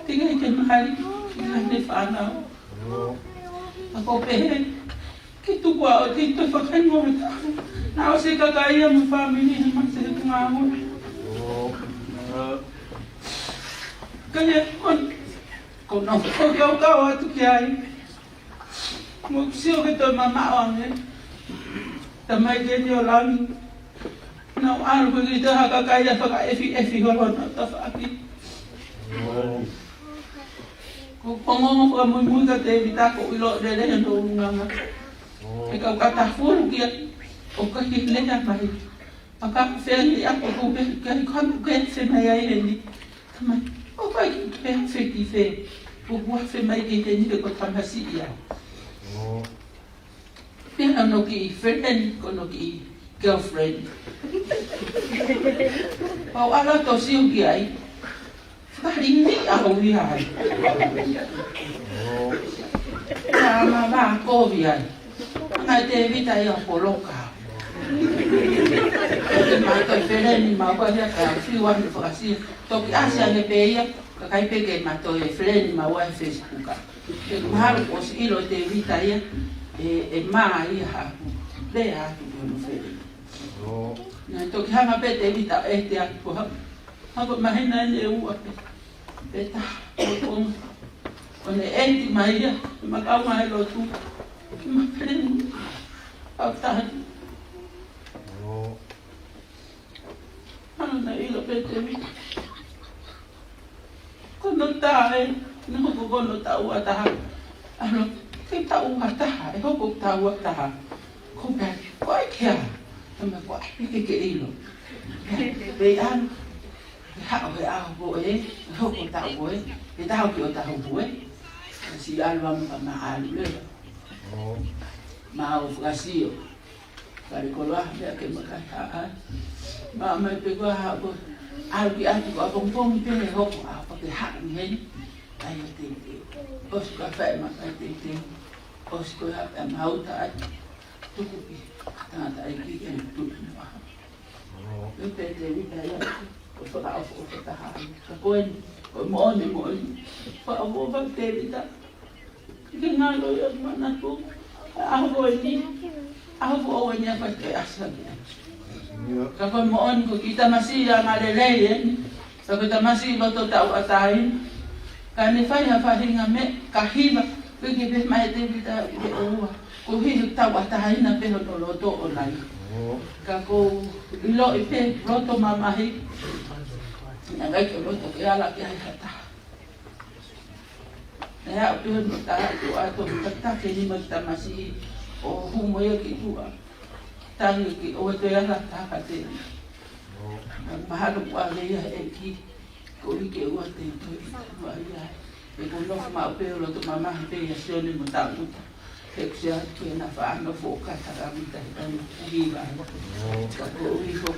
Teʻeki ai ke mali, ke ke fānau. ʻA ko pehē, ke tuku ʻo te toe fakahingoa e taʻu. Naʻa ʻosi e kakai ia mo e fāmili he mate he ngāue. Ka ia, ko, ko nau fakaukau atu ki ai. Mo sio ke toe mamaʻo ange. Tamai Keni ʻo Langi. Nau ʻalu ko e kita ha kakai ia fakaʻefiʻefi holo nau tafaʻaki. Ko e pongipongi fakamuimui ka Tēvita ko u ʻilo lelei hono ʻulungaanga. He kau katafulu kia, ʻoku ʻikai ke lea mai. ʻA ka feni a ko ku pe, ke ai ko hama ke fe mai ai eni. Tamai, ʻoku ʻikai ke pe fe ki fe. Ko u ua fe mai ke eni ke ko tamasiʻi ia. Pea hono kiʻi friend, ko hono kiʻi girlfriend. Pau ala to siu ki ai. Fakalingi au ia ai. Pea ma va kovi ai. Ngai Tēvita ia poloka. Ke ma to friend ma ko ia ka fiu ʻa e fakasia. Toki ʻasi ange pē ia, ka kai pē ke ma to friend ma ua he Facebook. Ke mahalo kuo ʻosi ʻilo Tēvita ia, ʻe, ʻe ma ia haku. Lea atu ki hono friend. Naʻe toki hanga pē Tēvita ʻo ʻeiti atu ha, ha ko mahina eni ʻe ua pē. Pea tā, ko, ko, ko ʻene ʻeiti mai ia, Makaunga he Lotu. Ke ma friend. Au taha. Ano naʻe ʻilo pē Tēvita. Ko hono tā ē, naʻe hoko ko hono taʻu ua taha. Ano, ke taʻu ua taha, ʻe hoko taʻu ua taha. Ko pē, ko ai kia. Tama ko ai, ke ke ʻilo. Pea ʻalu, pea haʻu he ʻaho ko ē, ʻe hoko taʻu ko ē, pea tau ki ʻo taʻu ko ē. Ka siʻi ʻalu ʻamu ka ma ʻalu leva. Ma ō fakasio. Kale koloa, meʻa ke makai haʻa. Ma mai pē ko ē haʻu ko ē. ʻAlu ki ʻapi ko ʻapongipongi pē he hoko, ʻaho pē ke haʻu heni. ʻAi ʻa teuteu. ʻOsi ko ē fai ma kai teuteu. ʻOsi ko ē haʻu pē ma uta ai. Tuku ki. Tangataʻeiki ke tuku ki maha. Pea pehē ʻe Tēvita ia, ʻoku fakaʻofoʻofa taha ai. Ka ko eni, ko e moʻoni, moʻoni. Fakaʻofoʻofa Tēvita. ʻIkai ngalo ia manatu. ʻAho ko eni. ʻAho ko eni ʻa e fai ke asa ki ai. Ka ko e moʻoni ko e kiʻi tamasiʻi anga lelei eni. Ka ko e tamasiʻi loto tauʻatāina. Ka ne fai ha faʻahinga meʻa, ka hiva, ko e ke pehē mai Tēvita ʻe ʻoua. Ko e hili tauʻatāina pē hono loto ʻo nai. Ka ʻoku ou ʻiloʻi pē loto mamahi. Naʻe ʻikai ke loto ke ala ki ai ha taha. Naʻe aʻu pē hono tā ʻo ʻato takitaki nima kiʻi tamasiʻi ʻo hū mo ia ki tuʻa. Tangi ki ʻoua toe ala tā ka te. Mahalo kuo ʻave ia ʻe he ʻEiki. Ko e ke ua te toe ua ia. ʻE ko nofo maʻu pē ʻo loto mamahi pē ia Sione mo Tamuta. He kusia ke na fa nofo ka ta ka mita he tau kuhi va. Ka ko ui ho.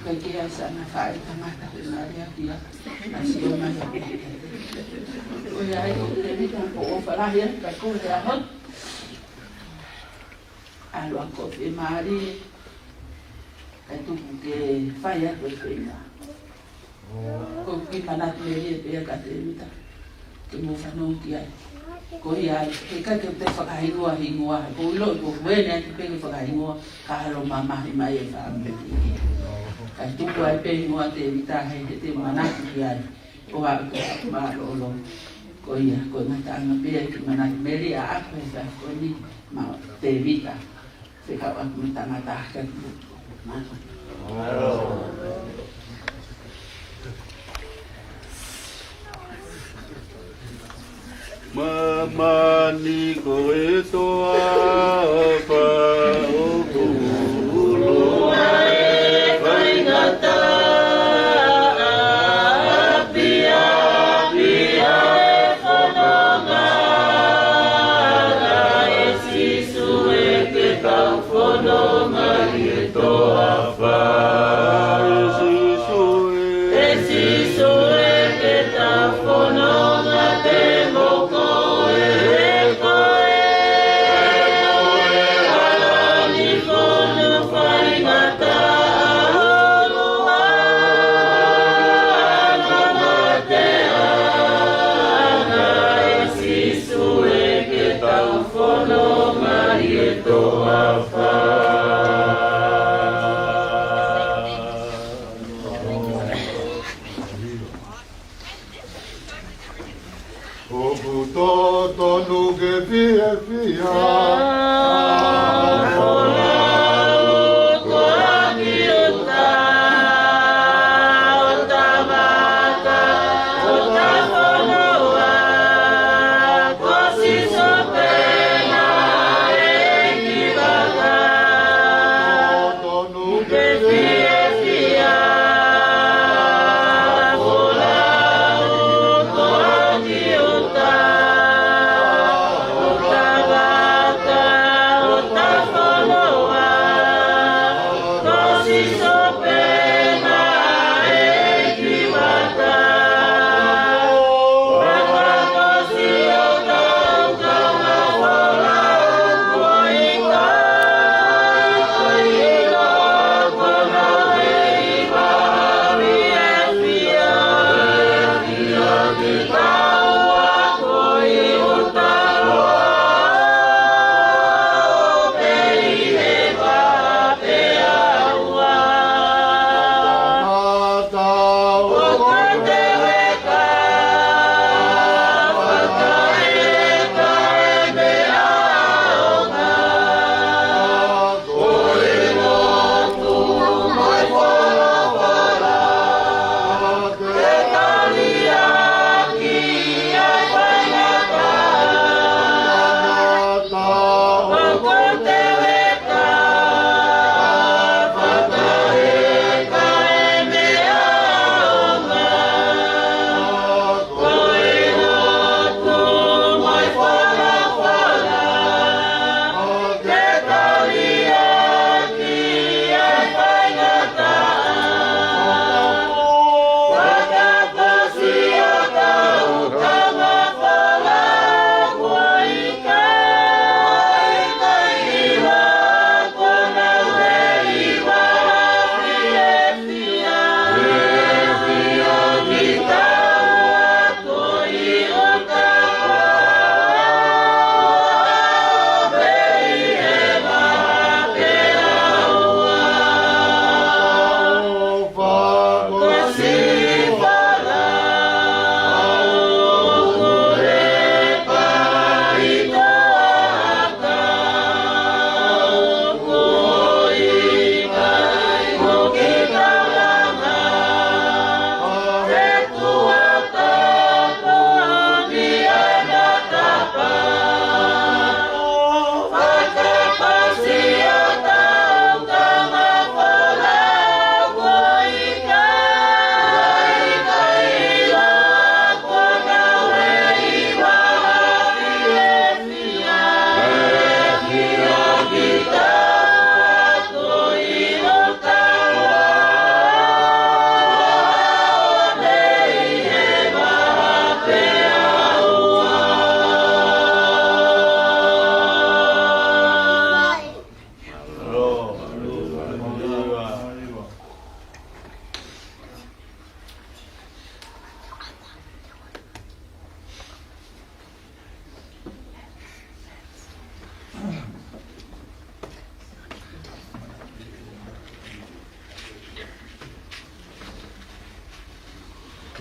Ka ke ai sa na fa e tangata ke na rea kia. Na sio mai ia. Ko ia ai ko Tēvita ko ʻofa lahi ia ka ko ia ho. ʻAlu ʻa ko e fiemālie. Kae tuku ke fai atu e feinga. Ko e kiʻi manatu melie pē ia kia Tēvita. Ke mou fanongo ki ai. Ko ia ai, he ʻikai ke te fakahingoa hingoa. ʻOku ou ʻiloʻi ko e ʻuhinga atu pē ke fakahingoa, ka ʻalu mamahi mai e fāmili. Kae tuku ai pē hingoa Tēvita he, he te manatu ki ai. ʻO aʻu ki he mālōlō. Ko ia, ko e ngataʻanga pē ia e kiʻi manatu melie ʻaʻaku he efiafi ko eni maʻa Tēvita. Fekauʻaki mo e tangata hake atu. Māmani ko e toafa ʻoku ulo e faingataʻa, ʻapiʻapi ʻa e fononga, ʻe Sīsū ʻe ke tau fononga ʻi he toafa. ʻE Sīsū ʻe, ʻe Sīsū ʻe ke tau fononga pē mo koe, ko e, ko e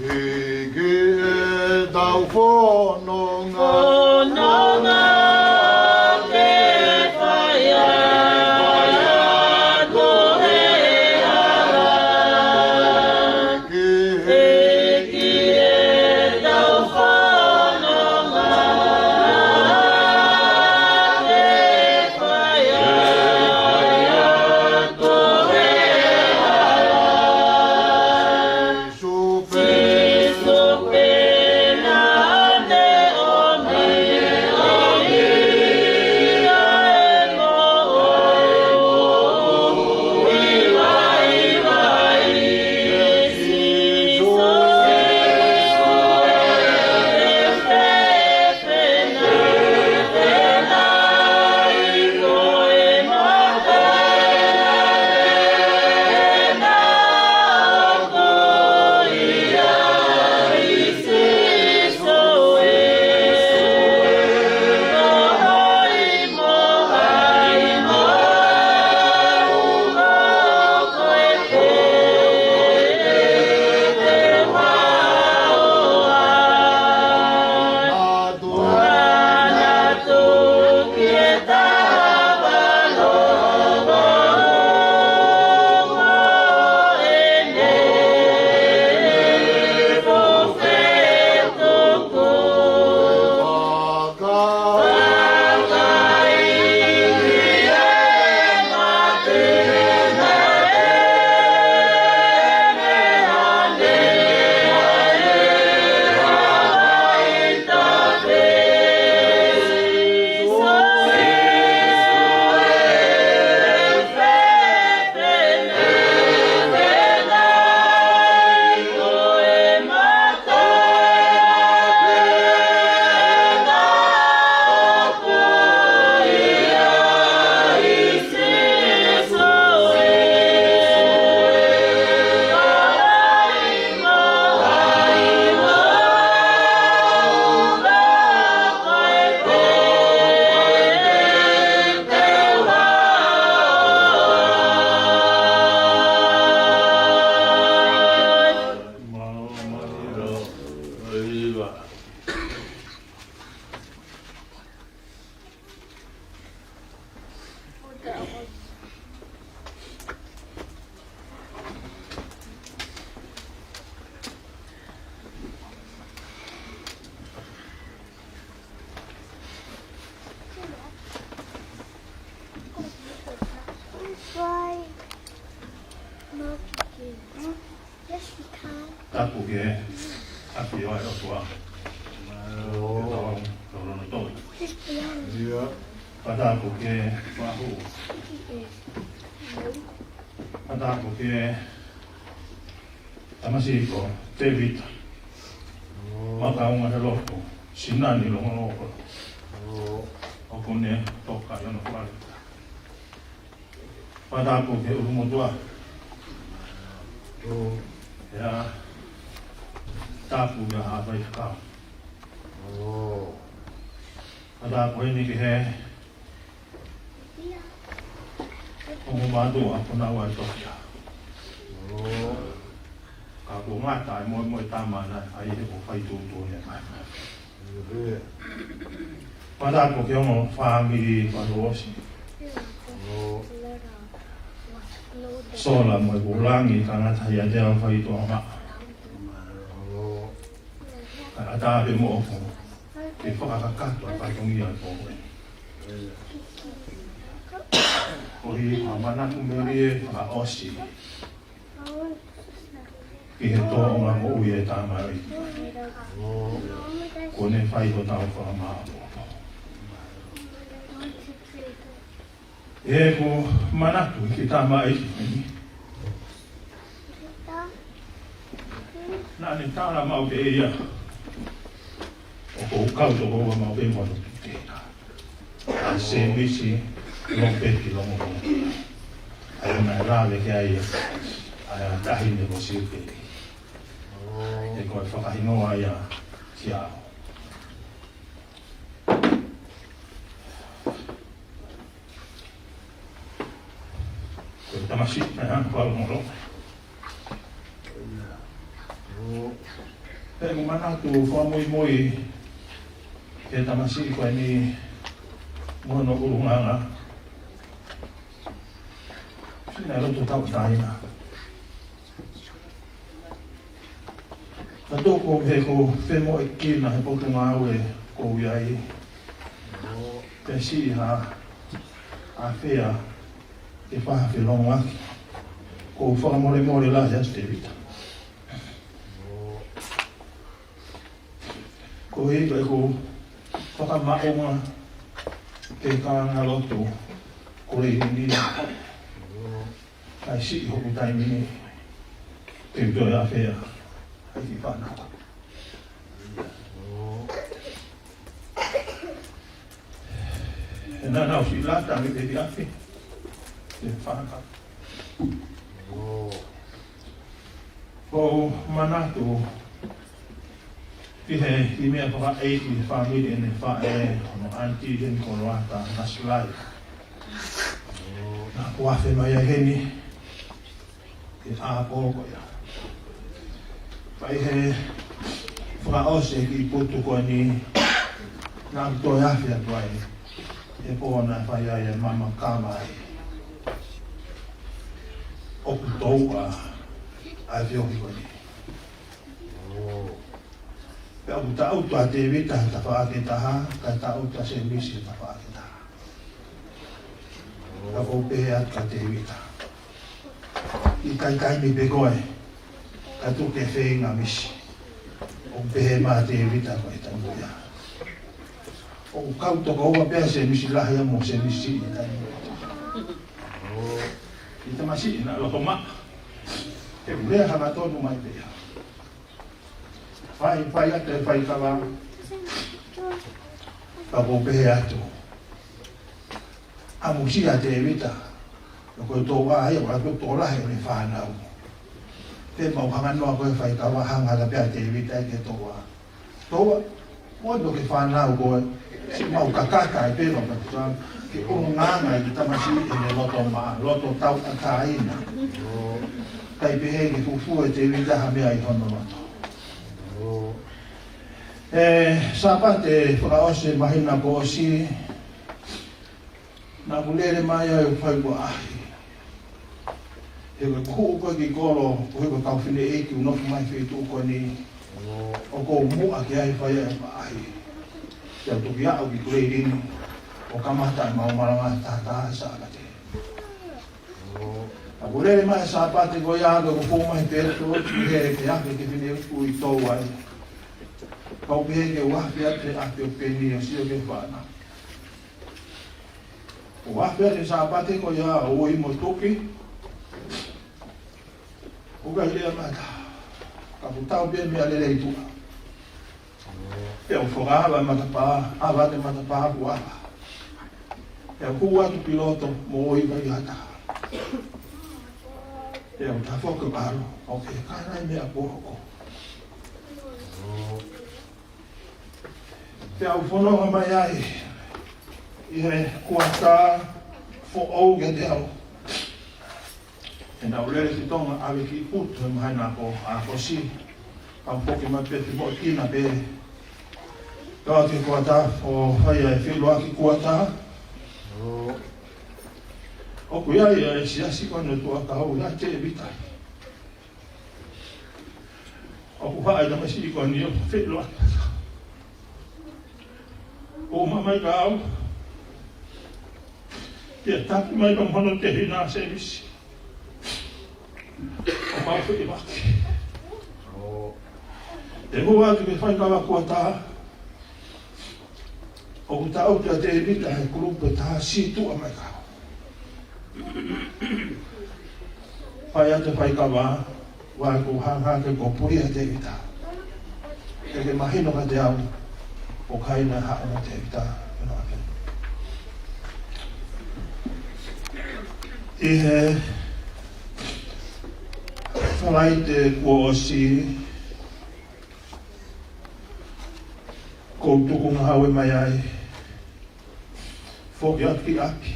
Hiki ʻetau fononga. Fononga ke fai atu he hala. Hiki ʻetau fononga ke fai atu he hala. Why? Yes, we can. Tapu ki he ʻafio ʻa e ʻOtua. Ke tau, tau lono toi. Yes, we are. Ia. Fakatapu ki he fahu. Fakatapu ki he tamasiʻi ko Tēvita. Makaunga he lotu. Sinani longolongo. ʻOku ne toka ʻi hono fale. Fakatapu ki he ʻulumotuʻa. ʻIo, tapu ki he faifekau. Fakatapu heni ki he ongo mātuʻa ʻoku nau ʻi Tokyo. Ka ʻoku ngata ai mo e, mo e tama naʻe ʻi he ʻoku fai tuʻutuʻuni ʻa e kakai. Fakatapu ki he ongo fāmili fakaʻosi. Sola mo e kulangi, tangata ia te au fai tuʻa ma. Ka ʻatā pē moʻoku ke fakakakato ʻa e fatongia ʻo e pō ko eni. Ko e hā, manatu melie fakaʻosi ki he tōʻonga moʻui ʻa e tamaioʻeiki. Kuo ne fai hotau fakamāʻopoʻopo. ʻOku ou manatu ki he tamaioʻeiki ko eni. Naʻa ne tala maʻu pē ia, ʻoku ou kau tokoua maʻu pē mo hono pitena. ʻA Sēmisi Lopeti Longopongia. ʻA ia naʻe lave ki ai ʻa e taʻahine ko Siupeli. He ko e fakahingoa ia kiate au. Ko e tamasiʻi naʻe hanga ʻo fakalongolongo. ʻO Pea ʻoku ou manatu fakamuimui ki he tamasiʻi ko eni mo hono ʻulungaanga. Sina loto tauʻatāina. Ka toko he ko femoʻuekina he potungāue ʻoku ou ʻi ai. Pea siʻi ha afea ke fakafelongoaki. ʻOku ou fakamolemole lahi atu Tēvita. Ko e ʻikai ko e fakamaʻunga ke kāngalotu ko e ini. Kae siʻi hoku taimi ni ke u toe afea ai ki fānau. He naʻa nau siʻi lata ange pē ki ʻapi. Ke fānau. ʻOku ou manatu ki he kiʻi meʻa fakaʻeiki he fāmili ʻene faʻē, hono aunty heni ko Loata Nasilai. Naʻa ku afe mai ai heni he ʻaho ko ia. Pea ʻi he fakaʻosi e kiʻi putu ko eni, naʻa ku toe afe atu ai he pō naʻe fai ai e mama kava ai. ʻOku tō ʻa e feohi ko eni. Pea ʻoku taʻutu ʻa Tēvita he tafaʻaki ʻe taha, kae taʻutu ʻa Sēmisi he tafaʻaki ʻe taha. Ka ʻoku ou pehē atu kia Tēvita, ʻikai taimi pē koe, ka tuku ke feinga misi. ʻOku pehē mai ʻa Tēvita ko e taimi ia. ʻOku kau toko ua pē ʻa Sēmisi lahi ia mo Sēmisi ʻi he taimi ia. ʻI tamasiʻi naʻa loto maʻa. He ʻoku lea hangatonu mai pē ia. Fai, fai atu e faikava. Ka ʻoku ou pehē atu, ʻamusia Tēvita. Ko e tō ʻa ia, ʻoku tō lahi ʻene fānau. Pea mau hanga noa ko e faikava hanga la pea Tēvita ke tō ʻa. Tō ʻa, mo no ke fānau ko e, siʻi mau kakata e pelo ka tuan, ke ʻulungaanga e tamasiʻi ʻene loto maʻa, loto tauʻatāina. Kae pehē ke fufū ʻe Tēvita ha meʻa ʻi hono loto. ʻE, Sāpate fakaʻosi māhina kuo ʻosi, naʻa ku lele mai ai ʻo fai ʻeku ʻaʻahi. He ko e kuo u hū ko ē ki kolo, ko e kau fineʻeiki ʻoku nofo mai feituʻu ko eni, ʻoku ou muʻa ki ai fai ʻeku ʻaʻahi. Pea u toki aʻu ki Kuleilini, ʻo kamata ʻemau malanga taha taha ʻi Sāpate. Naʻa ku lele mai Sāpate ko ia ʻo ku fou mai pē ʻo ki he, ki he ʻapi ki he fineʻeiki ʻoku ou tō ai. Kau pehē ke u afe atu he ʻapi ʻo Peni ʻo sio ki he fānau. ʻO afe atu he Sāpate ko ia ʻo ui mo tuki. ʻOku ʻikai lea mai ha taha. Ka kuo tau pē meʻa lelei tuʻa. Pea u fakaava e matapā, ava atu e matapā kuo ava. Pea u hū atu ki loto mo ʻikai ha taha. Pea u tafoki ʻo ʻalu, ʻoku ʻikai ha meʻa kuo hoko. Pea u fononga mai ai ʻi he kuata foʻou kiate au. He naʻa ku lele ki Tonga ʻave kiʻi putu he māhina ko ē ʻosi. Ka u foki mai pē femoʻuekina pē. Ka ʻi he kuata ʻo fai ai e feʻiloaki kuata. ʻOku ʻi ai e siasi ko eni ʻo Tuʻakau ʻi ai Tēvita. ʻOku haʻi tamasiʻi ko eni ʻo feʻiloaki. ʻO ʻomai kia au. Pea taki mai pea mo hono tehina Sēmisi. ʻO mau feʻiloaki. ʻE hū atu ki he faikava kuata. ʻOku taʻutu ʻa Tēvita he kulupu ʻe taha sītuʻa mai kia au. Fai atu e faikava, ʻoku ou hanga hake ʻo puli ʻa Tēvita. Ke ke mahino kiate au, ʻoku ʻikai haʻu mo Tēvita, ʻi he Falaite kuo ʻosi, ʻoku ou tuku ngāue mai ai. Foki atu ki ʻapi.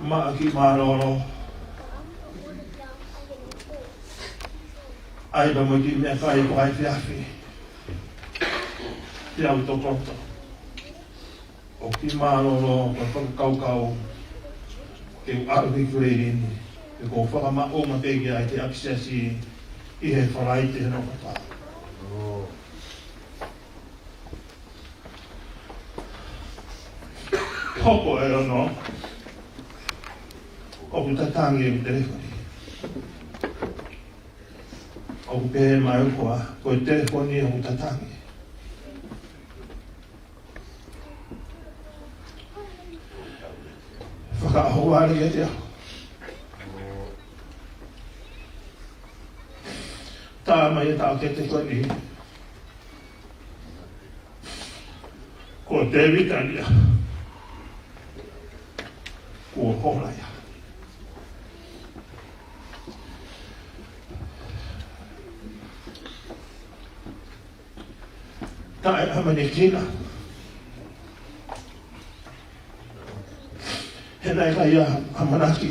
Maʻa kiʻi mālōlō. ʻAi pea mo e kiʻi meʻakai fakaefiafi. Te u tokoto. ʻOku mālōlō ko e fakakaukau ke u ʻalu ki Kuleilini, he ʻoku ou fakamaʻunga pē ki ai ki he ʻapisiasi ʻi he Falaite hono ʻaho. Hoko e ono, ʻoku tatangi e telefoni. ʻOku pehē mai ʻe au ko e telefoni ʻoku tatangi. Fakaʻohovale kiate au. Tā mai e taʻokete ko eni. Ko Tēvita ia. Kuo hola ia. Taʻeʻamanekina. He naʻe ʻikai ha ʻamanaki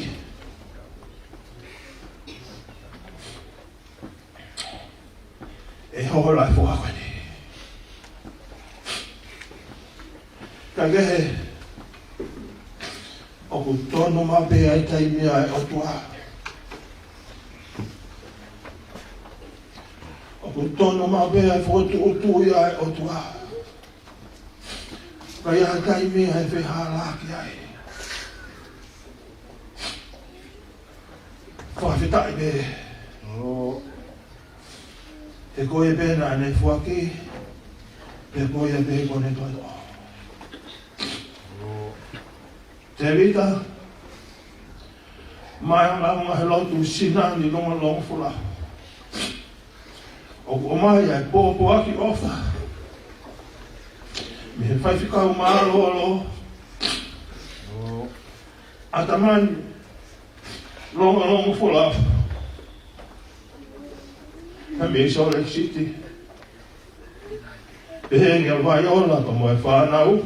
ʻe hola e foha ko eni. Ka kehe, ʻoku tonu maʻu pē ʻa e taimi ʻa e ʻOtua. ʻOku tonu maʻu pē ʻa e fokotuʻutuʻu ʻa e ʻOtua. Ka ʻi ai ha taimi ʻe fehālaaki ai. Fakafetaʻi pē. He ko ia pē naʻa ne foaki, he ko ia pē kuo ne toʻo. Tēvita, mai ʻo lava he lotu sina ni longolongo folau. ʻOku ʻomai ʻa e pōpoaki ʻofa mei he faifekau mālōlō, ʻatamai longolongo folau, ka mei Salt Lake City. Pehē ange ʻa Vaiola pea mo e fānau,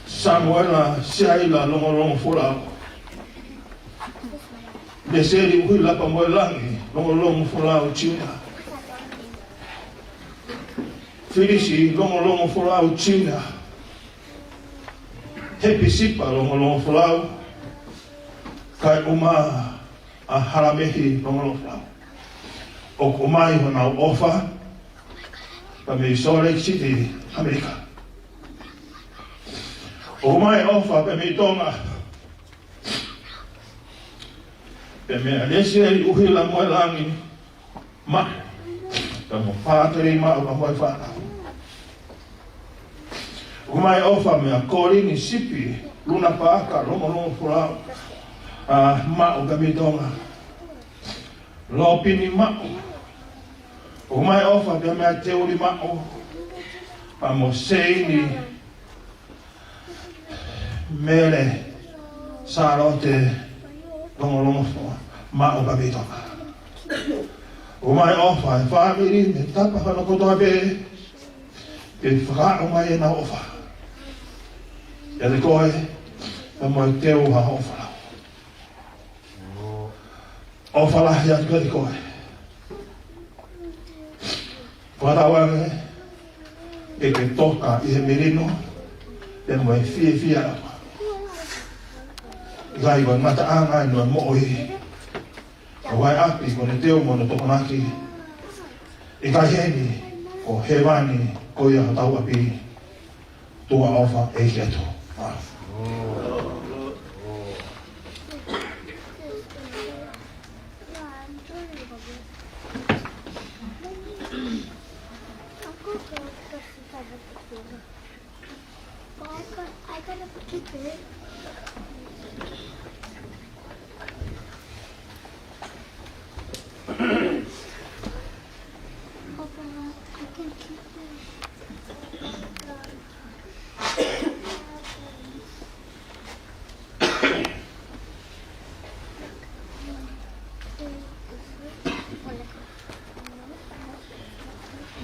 Samuela Siaila longolongo folau, Leseli ʻUhila pea mo e Langi longolongo folau Junior, Filisi longolongo folau Junior, Hepisipa longolongo folau, kae ʻumaʻā ʻa Halamehi longolongo folau. ʻOku ʻomai honau ʻofa pea mei Salt Lake City, ʻAmelika. ʻOku ʻomai ʻofa pea mei Tonga, pea mei Leseli ʻUhila mo e Langi Maʻu, pea mo Pātele Maʻu pea mo e fānau. ʻOku ʻomai ʻofa meia Kolini Sipi Luna Paaka longolongo folau, ʻa Maʻu pea mei Tonga, Lopini Maʻu. ʻOku ʻomai ʻofa pea meia Teuli Maʻu pea mo Seini Mele Sālote longolongo folau, Maʻu pea mei Tonga. ʻOku ʻomai ʻofa e fāmili mo e tapa hono kotoa pē, ke fakaaʻu mai ʻenau ʻofa kiate koe pea mo e teu ha ʻofa lau. ʻOfa lahi atu kiate koe. Fakatauange ke ke toka ʻi he melino pea mo e fiefia. ʻIkai ko e ngataʻanga ʻo e moʻui ʻa e ʻapi ko ʻene teu mo hono tokonaki. ʻIkai heni, ko hēvani ko ia hotau ʻapi. Tuʻa ʻofa ʻEiki atu.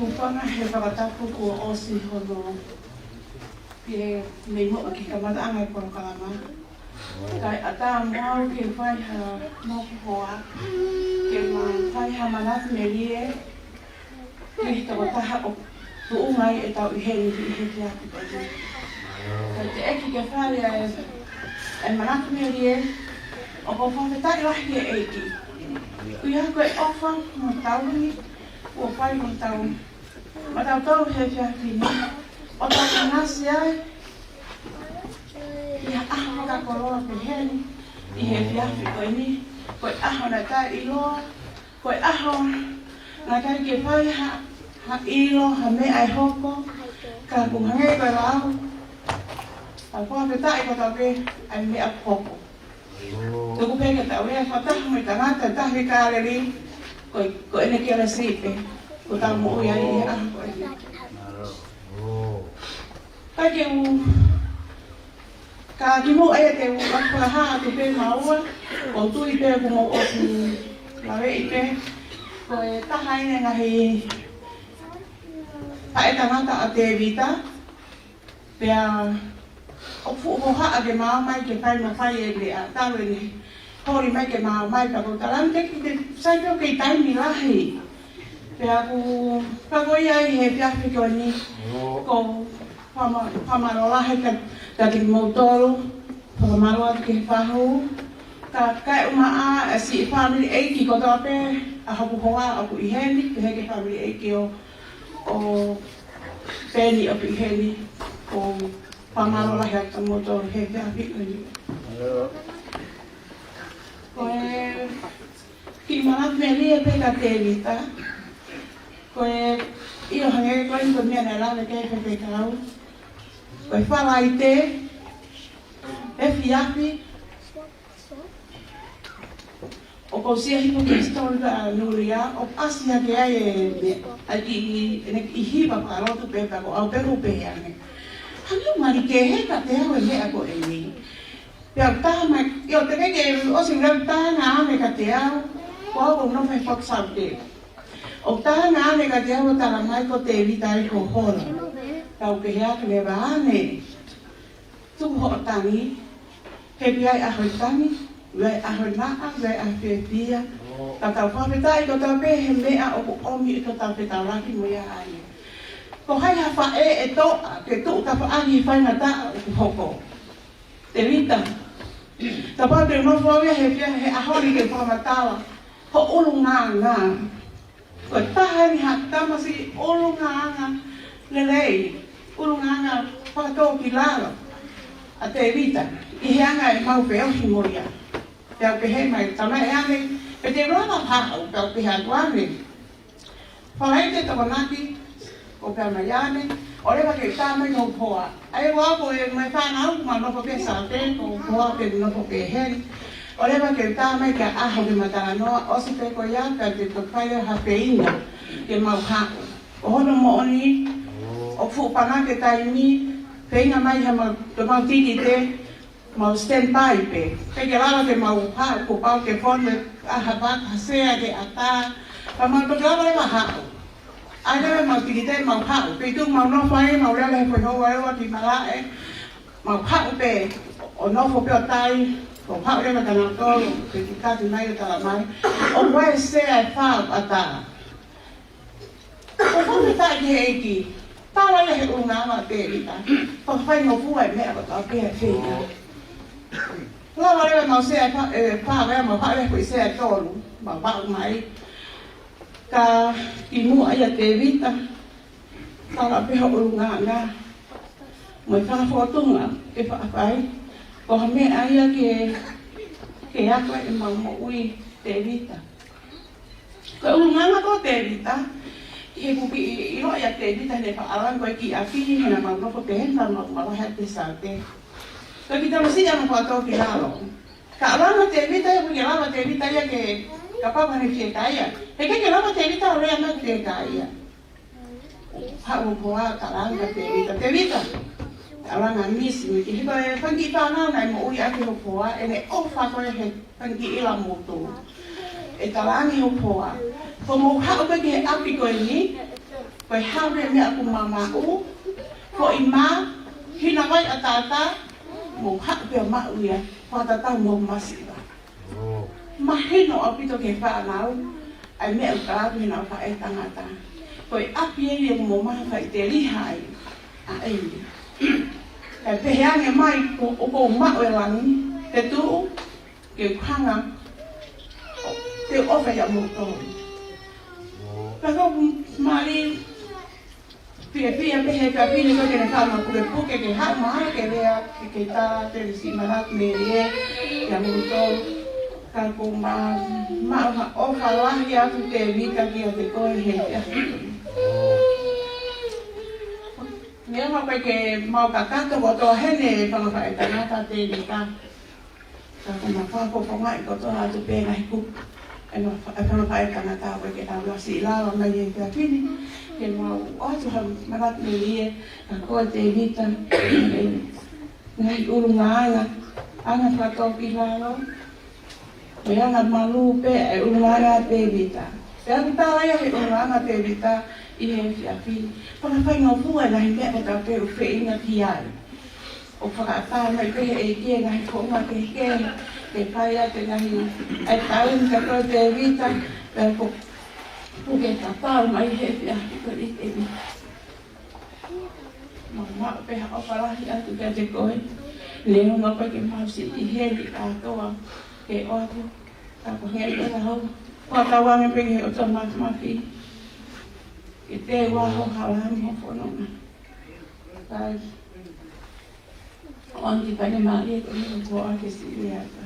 Hūfanga he fakatapu kuo ʻosi hono pehē mei muʻa ki he kamataʻanga e polokalama. Kae ʻatā mo au ke fai ha mohu hoa, ke ma fai ha manatu melie, ki he tokotaha ʻoku tuʻunga ai ʻetau ʻi heni ʻi he efiafi ko eni. Kae teʻeki ke fai ʻa e, ʻa e manatu melie, ʻoku ou fakafetaʻi lahi ki he ʻEiki. ʻOku ʻi ai ko e ʻofa mo e tauhi, ʻoku fai mo tau, mo tautolu he efiafi ni, ʻo tau ʻinasi ai ʻi ha ʻaho fakakoloa pehē ni, ʻi he efiafi ko eni, ko e ʻaho naʻe taʻeʻiloa, ko e ʻaho naʻe ʻikai ke fai ha, ha ʻilo, ha meʻa ʻe hoko, ka ʻoku hangē ko e lau, ʻa e fakafetaʻi kotoa pē ʻa e meʻa ʻoku hoko. Tuku pē ke tau ʻi ai fakataha mo e tangata ʻe taha ʻi Kāleli, ko, ko ʻene kelesi pē, ko ʻetau moʻui ai ʻi he ʻaho ko eni. Ka ke u, ka kimuʻa ia te u fakahā atu pē maua, ʻoku ou tui pē kuo mou ʻosi laveʻi pē, ko e taha ʻi he ngaahi faʻētangata ʻa Tēvita, pea ʻoku fuʻu hohaʻa ke ma ō mai ke fai mo fai e meʻa, talu ʻene holi mai ke ma ō mai pea ko e tala ʻe Tēvita, sai pē ʻoku kei taimi lahi. Pea ʻoku, pea ko ia ʻi he efiafi ko eni, ʻoku ou fakama-, fakamālō lahi kia, kia kimoutolu, fakamālō atu ki he fahu, ka, kae ʻumaʻā ʻa e siʻi fāmili ʻeiki kotoa pē, ʻa hoku hoa ʻoku ʻi heni, pehē ki he fāmili ʻeiki ʻo, ʻo Peni ʻoku ʻi heni, ʻoku ou fakamālō lahi atu kimoutolu he efiafi ko eni. Ko e kiʻi manatu melie pē kia Tēvita. Ko e, ʻio, hangē ko eni ko e meʻa naʻe lave ki ai e faifekau. Ko e Falaite efiafi, ʻoku ou sio hifo ki he story ʻa Nulia, ʻoku ʻasi hake ai e meʻa, ʻa e kiʻi, ʻene kiʻi hiva fakalotu pē pea ko au pē ʻoku ou pehē ange, hangē ʻoku mali kehe kiate au e meʻa ko eni. Pea u tā mai, ʻio, teʻeki ke ʻosi leva, tā ange kiate au, ko au ʻoku ou nofo he Port Southgate. ʻOku tā ange kiate au ʻo tala mai ko Tēvita ʻi hoʻo hola. Pea u pehē atu leva ange, tuku hoʻo tangi, he ʻe ʻi ai e ʻaho e tangi, ʻe ʻi ai e ʻaho e maʻa, ʻe ʻi ai e ʻaho e fiefia. Ka tau fakafetaʻi kotoa pē he meʻa ʻoku ʻomi ʻe hotau fetaulaki mo ia ai. Ko hai ha faʻē ʻe toʻa ke tuʻu tafaʻaki he faingataʻa ʻoku hoko? Tēvita, kapau te u nofo au ia he fia he ʻaho ni ke fakamatala ho ʻulungaanga. Ko e taha eni ha tamasiʻi ʻulungaanga lelei, ʻulungaanga fakatōkilalo ʻa Tēvita, ʻi he anga ʻemau feohi mo ia. Pea u pehē mai, tala mai ʻe Ane, pe te u lava haʻu, pea u pehē atu ange, Falaite Tokonaki, ʻo pehē mai ʻe Ane, ʻoleva ke u tā mai ki hoku hoa. ʻA ia ko au ko e, mo e fānau, ma nofo pē Saute, ko hoku hoa pē nofo pē heni. ʻOleva ke u tā mai ki ha ʻaho ke ma talanoa, ʻosi pē ko ia, pea te toki fai ha feinga ke mau haʻu. Ko hono moʻoni, ʻoku fuʻu pangake taimi, feinga mai ha mau, ke mau tikite, mau stand by pē. Pea ke lava ke mau haʻu, kuo pau ke fonu e ʻaho pē ha sea ke ʻatā, pea mau toki lava leva haʻu. ʻAi leva mau tikite mau haʻu, pea tuku mau nofo ai, mau lele he foʻi houa ʻe ua ki malaʻe, mau haʻu pē ʻo nofo pē ʻo tai, ʻo haʻu leva kia nautolu, pea ke tali mai ʻo tala mai, ʻoku ʻi ai e sea ʻe fā ʻoku ʻatā. ʻOku ou fakafetaʻi ki he ʻEiki, tala ia he ʻulungaanga ʻo Tēvita, fakafaingofua e meʻa kotoa pē ʻa e feinga. Lava leva mau sea ʻe fā, ʻe fā, leva mau haʻu leva he foʻi sea ʻe tolu, mau haʻu mai. Ka kimuʻa ia Tēvita, tala pē ho ʻulungaanga mo e fakafōtunga ke faʻa fai, ko ha meʻa ia ke, ke ako ʻemau moʻui Tēvita. Ko e ʻulungaanga ko Tēvita, he ʻoku kiʻi ʻiloa ia Tēvita heʻene faʻa ʻalu ange ko e kiʻi ʻapi, he naʻa mau nofo pē heni, naʻa mau mavahe atu ki Saute. Ko e kiʻi tamasiʻi ʻa e fakatōkilalo. Ka ʻalu ange Tēvita ia, ʻoku ʻikai ke lava Tēvita ia ke, kapau ko haʻane fiekaia. He ʻikai ke lava Tēvita ʻo lea mai fiekaia. Haʻu hoku hoa ʻo tala ange kia Tēvita, Tēvita, ʻalu ange ʻa Misi, Misi, he ko e fanga kiʻi fānau naʻe moʻui ʻaki hoku hoa, ʻene ʻofa ko ē he fanga kiʻi ʻila motu. ʻE tala ange hoku hoa, ko hoʻomou haʻu ko ē ki he ʻapi ko eni, ko e hā e meʻa ʻoku ma maʻu, foʻi mā, hina vai ʻataʻatā, Mou haʻu pea maʻu ia, fakatatau mo masiva. Mahino ʻaupito ki he fānau ʻa e meʻa ʻoku ʻalu ʻi heʻenau faʻētangata. Ko e ʻapi eni ʻoku mou mafaiteliha ai ʻa eni. Kae pehē ange mai ko, ʻoku ou maʻu e langi, te u tuʻu ke u hanga ʻo, te u ʻofa ʻia moutolu. Pea ko e mali fiefia pē he efiafi ni ko ē ke ne fai ʻema pukepuke ke haʻu mai ke lea ke, ke tala atu e siʻi manatu melie kiate kimoutolu. Ka ʻoku ma, maʻu ha ʻofa lahi atu Tēvita kiate koe he efiafi ni. Neongo pē ʻoku mau kakato kotoa heni he fanga faʻētangata Tēvita. Ka ʻoku ma fakafofongaʻi kotoa atu pē ngaahi kupu ʻa e ma, ʻa e fanga faʻētangata ʻoku ʻikai ke nau ʻosi ʻi lalo mai he efiafi ni. Ke mau ʻoatu ha manatu melie, ka ko Tēvita, ngaahi ʻulungaanga, anga fakatōkilalo, mo e anga malū pē ʻa e ʻulungaanga ʻa Tēvita. Pea ʻoku tala ia he ʻulungaanga ʻa Tēvita ʻi he efiafi ni. Fakafaingofua e ngaahi meʻa kotoa pē ʻoku feinga ki ai. ʻO fakaʻatā mai pē ʻe he ʻEiki e ngaahi founga kehekehe, ke fai atu e ngaahi, ʻa e taimi ka ko Tēvita, pea ko, ʻoku ke tatau mai he efiafi ko eni. Mau maʻu pē ha ʻofa lahi atu kiate koe. Neongo pē ʻoku mau siʻi heli kātoa ke ʻoatu. Ka ko e ngaahi ʻaho, fakatauange pē ki he ʻOtua Māfimafi ke teu ʻa hoʻo hala mo hoʻo fononga. Kai. ʻOange ki he faingamālie ko eni ʻoku ʻoatu ke siʻi lea atu.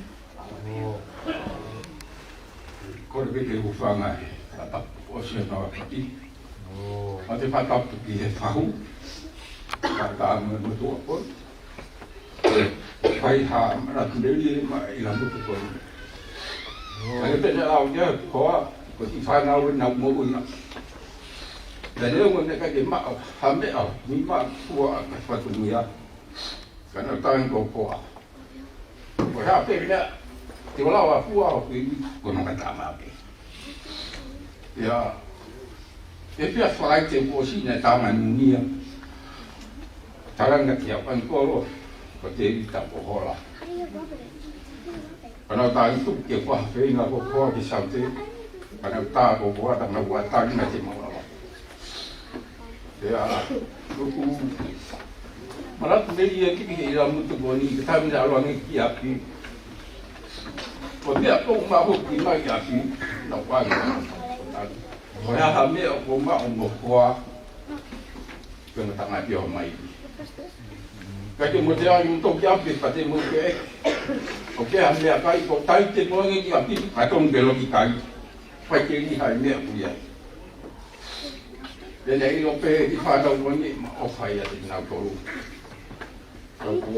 Kole pē ke u hūfanga he fakatapu ʻosi ʻa e fakatapu. ʻOatu e fakatapu ki he fahu. Fakatapu mo e motuʻa pō. Fai ha manatu melie maʻa e ʻilamutu ko eni. Ka ʻi he pene au ia ko ā, ko e kiʻi fānau ʻeni naʻa ku moʻui ai. Ka neongo naʻe ʻikai ke maʻu ha meʻa, ni ma fua ʻa e fatongia. Ka naʻa ku tangi ko koa. Ko e hā pē meʻa, te u lava fua ʻo kui ko no ka tama pē. Ia, ʻi he efiafi Falaite kuo ʻosi naʻe tama nunia. Talanga ki au ʻanikolo, ko Tēvita Pohola. Ka naʻa ku tangi tuku ke fua ha feinga ko koa ke saute. Ka naʻa ku tā ko koa, ka naʻa ku ʻataki na te mau lava. Pea, ʻoku manatu melie kiʻi he ʻilamutu ko eni, ke taimi naʻa ʻalu ange ki ʻapi. Ko e meʻa ko ē ʻoku ma hoki mai ki ʻapi, naʻa ku ʻai. Ko e hā ha meʻa ʻoku maʻu mo koa, ke na tangata ʻo mai. Ka ke mo te ai mo toki ʻapi, ka te mo ke. ʻOku ʻi ai ha meʻakai, ko e taimi te mo ange ki ʻapi, ka tonu ke loki kai. Fai ke li hai meʻa ku ia. Pea naʻe ʻilo pē ʻe he kiʻi fānau ko eni, ma ʻofa ia ʻiate kinautolu. ʻOku,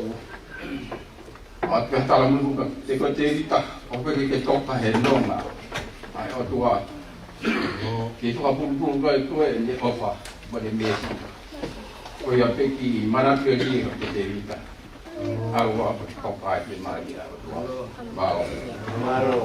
ʻoatu e talamonū ka, te ko Tēvita, ʻoku ʻikai ke toka he nonga ʻa e ʻOtua. Ke fakapulupulu mai koe ʻene ʻofa, mo ʻene meesi. Ko ia pē kiʻi manatu melie ko Tēvita. Aua ko e toka ʻi he mali ʻa e ʻOtua. Mālō. Mālō.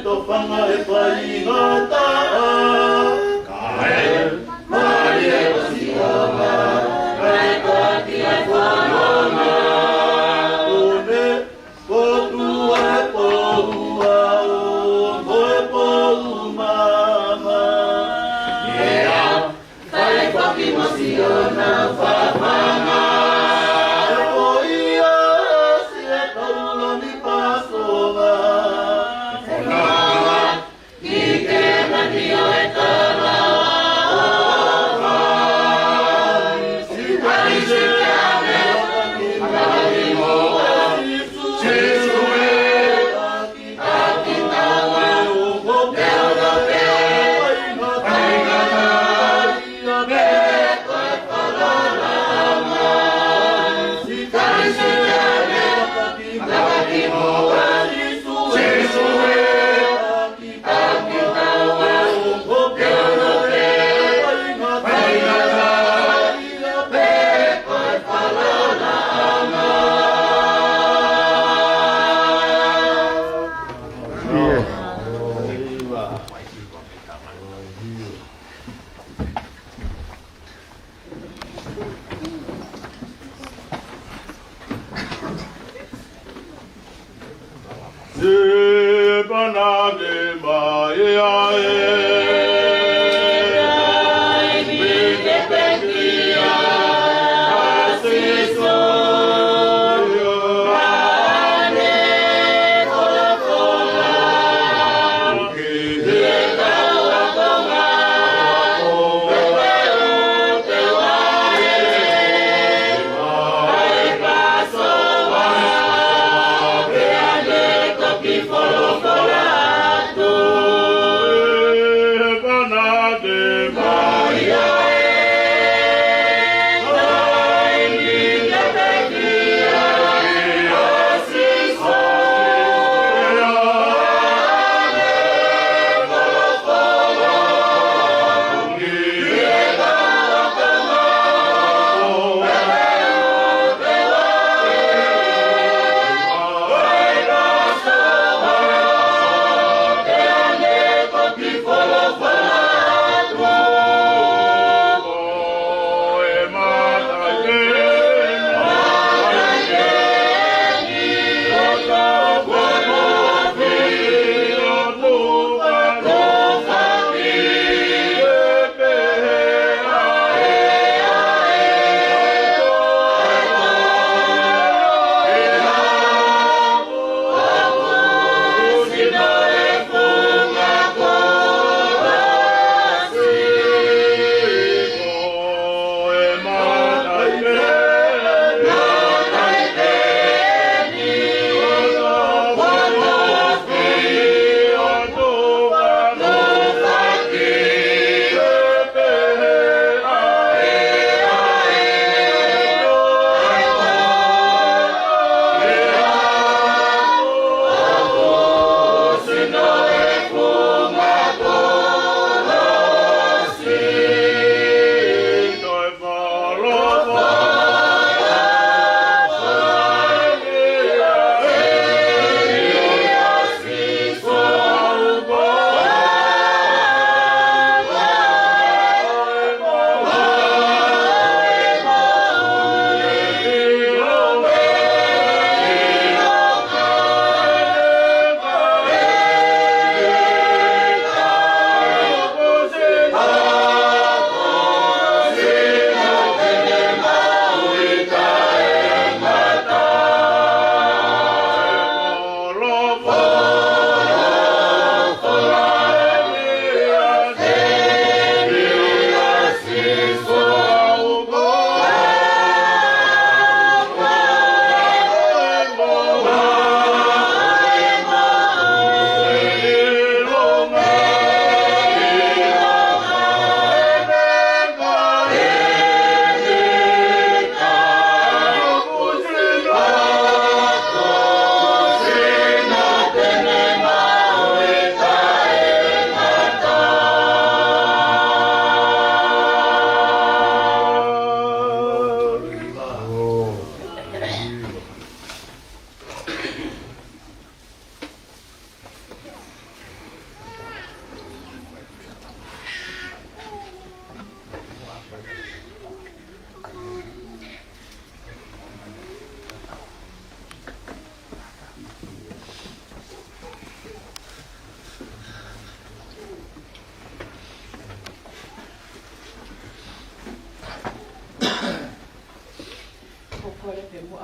Tō fanga e faingataʻa. Kae mālie ʻa Sihova, kae toʻa ki he fononga. Ko ʻene potu ʻa e pou ʻa hono ʻo e pou maama. ʻIo, fai foki mo Siona fafanga. Ko ia ʻosi e taulani Pasova. Fononga ki Kēnani ʻo e talaʻofa. Sika ʻi Sihova, Sīsū ē.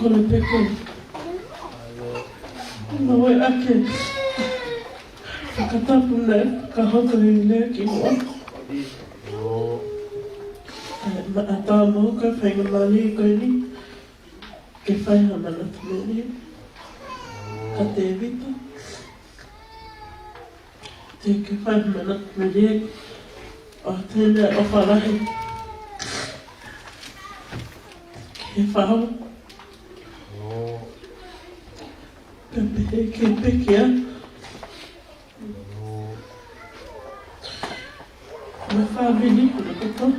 Kole pē ke ngāueʻaki e fakatapu naʻe fakahoko ʻi he lea ki muʻa. ʻE, ma ata mo ka faingamālie ko eni ke fai ha manatu melie kia Tēvita. Te ke fai ha manatu melie ʻo tēnā ʻofa lahi ki he faʻu. Pea pehē ki he pekia. Mo e fāmili ko ē kotoa.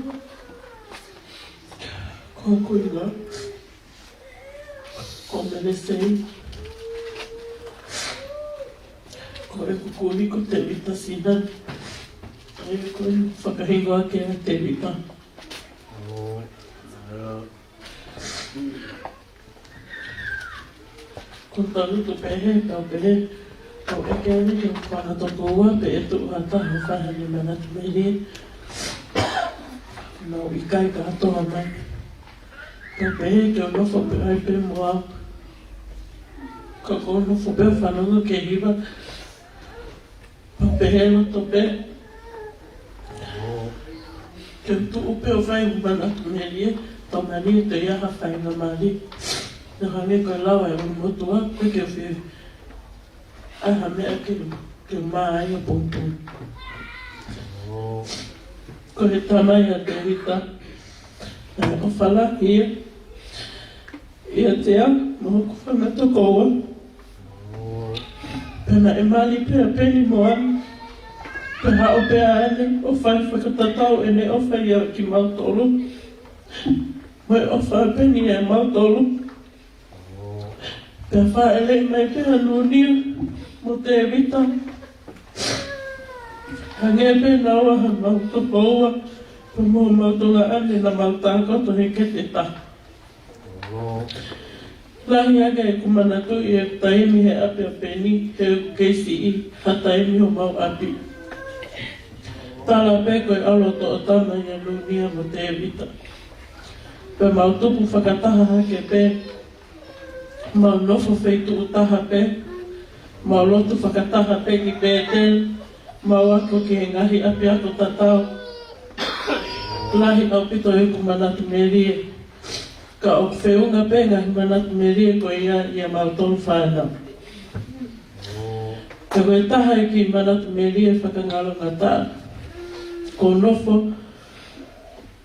Ko hoku ʻuhinga ko Melesei, ko ʻeku kui ko Tēvita Sina. ʻA ia ko e fakahingoa ʻa Tēvita. Ko e tau tuʻu pehē, tau pehē, tau ʻeke ʻeni ki he fanga tokoua pe ʻe tuʻu ha taha ʻo fai haʻane manatu melie. Naʻe ʻikai ke toe ʻomai. Tau pehē ke u nofo pē ai pē mo au. Ka ko e nofo pē ʻo fanongo ki he hiva. Pea pehē loto pē ke u tuʻu pē ʻo fai hoku manatu melie, tau mani te ia ha faingamālie. Naʻe hangē ko e lau ʻa e ʻulumotuʻa, ko e ke fie ʻai ha meʻa ke, ke mā ai ʻapongipongi. Ko e tamai ʻa Tēvita, ʻofa lahi ia ʻiate au mo hoku fanga tokoua. Pea naʻe mali pē ʻa Peni mo Ami. Pea haʻu pē ʻa Ane ʻo fai fakatatau ʻene ʻofa ia kimautolu mo e ʻofa ʻa Peni ia kimautolu. Pea fāʻeleʻi mai pē ʻa Nunia mo Tēvita. Hangē pē naua ha mau tokoua, pea mo mau tuongaʻane naʻa mau tākoto he kete taha. Lahi ange ʻeku manatuʻi ʻeku taimi he ʻapi ʻa Peni, he ʻoku kei siʻi ha taimi homau ʻapi. Tala pē ko e ʻalu ʻo toʻo tama ia Nunia mo Tēvita. Pea mau tupu fakataha hake pē, mau nofo feituʻu taha pē, mau lotu fakataha pē ki Pēteli, mau ako ki he ngaahi ʻapiako tatau. Lahi ʻaupito ʻeku manatu melie. Ka ʻoku feʻunga pē ngaahi manatu melie ko ia ʻia mautolu fānau. Ka ko e taha e kiʻi manatu melie fakangalongataʻa, ko e nofo,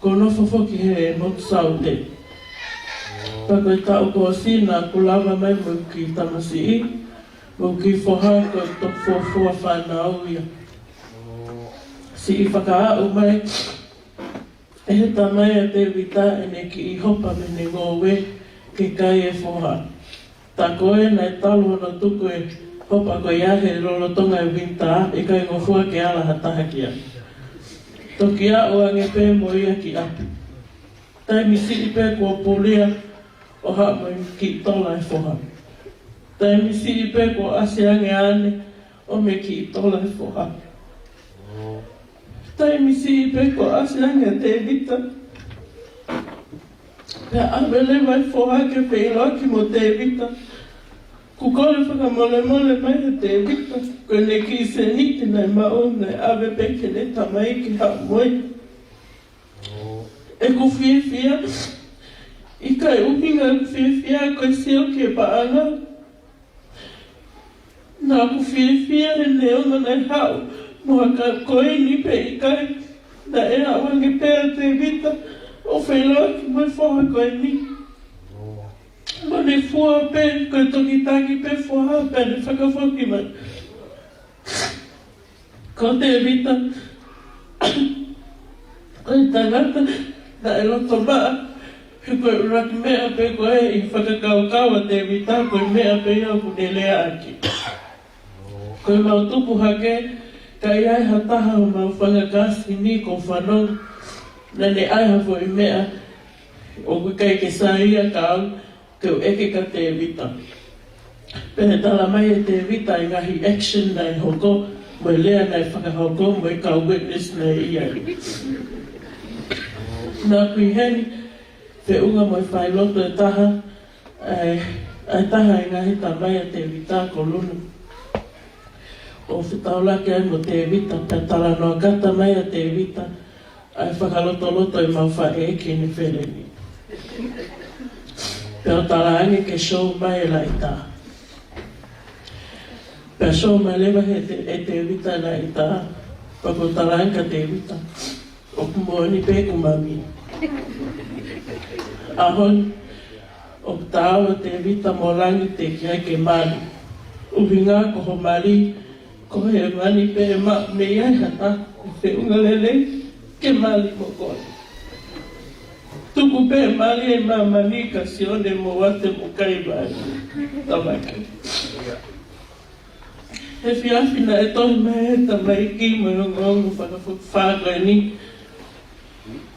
ko e nofo foki he motu Saute. Pea ko e taʻu kuo ʻosi naʻa ku lava mai mo e kiʻi tamasiʻi, mo e kiʻi foha ko e toki fuofua fānau ia. Siʻi fakaaʻu mai ʻe he tamai ʻa Tēvita ʻene kiʻi hopa mei heʻene ngoue ke kai e foha. Tā ko ē naʻe talu hono tuku e hopa ko ia he lolotonga e winter, ʻikai ngofua ke ala ha taha ki ai. Toki aʻu ange pē mo ia ki ʻapi. Taimi siʻi pē kuo pulia ʻo haʻu mo e kiʻi tola e foha. Taimi siʻi pē kuo ʻasi ange ʻa Ane ʻo mo e kiʻi tola e foha. Taimi siʻi pē kuo ʻasi ange ʻa Tēvita. Pea ʻave leva e foha ke feʻiloaki mo Tēvita. Kuo kole fakamolemole mai ʻa Tēvita, ko ʻene kiʻi sēniti naʻe maʻu naʻe ʻave pē ki heʻene tamai ke haʻu mo ia. ʻEku fiefia, ʻikai ʻuhinga ʻeku fiefia ko e sio ki he paʻanga. Naʻa ku fiefia he neongo naʻe haʻu mo ha kau koini pe ʻikai, naʻe haʻu ange pē ʻa Tēvita ʻo feʻiloaki mo e foha koini. Mo ne fua pē, ko e toki taki pē foha pea ne fakafoki mai. Ko Tēvita, ko e tangata naʻe loto maʻa, he ko e ʻuluaki meʻa pē ko ē ʻi he fakakaukau ʻa Tēvita, ko e meʻa pē ia ʻoku ne leaʻaki. Ko ʻemau tupu hake, ka ʻi ai ha taha ʻo ʻemau fanga kāsini ʻoku ou fanongo, naʻa ne ʻai ha foʻi meʻa ʻoku ʻikai ke sai ia kia au, ke u ʻeke kia Tēvita. Pea ne tala mai ʻe Tēvita e ngaahi action naʻe hoko, mo e lea naʻe fakahoko, mo e kau witness naʻe ʻi ai. Naʻa ku ʻi heni, feʻunga mo e failotu ʻe taha, ʻa e, ʻa e taha e ngaahi tamai ʻa Tēvita ko Luna. ʻO fetaulaki ai mo Tēvita, pea talanoa kata mai ʻa Tēvita, ʻa e fakalotoloto ʻemau faʻē ki heʻene feleni. Pea u talaange ke show mai e laʻitā. Pea show mai leva ʻe Tē-, ʻe Tēvita e laʻitā. Pea u talaange kia Tēvita, ʻoku moʻoni pē ʻeku mami. ʻAho ni, ʻoku taau ʻa Tēvita mo Langi teʻeki ai ke mali. ʻUhinga ko ho mali, ko hēvani pē ʻe maʻu mei ai ha taha ʻoku feʻunga lelei ke mali mo koe. Tuku pē mali ʻi māmani kia Sione mo Uate mo Kaivai. Tamaiki. He efiafi naʻe tohi mai ʻe he tamaiki mo e ongoongo fakafokifā ko eni.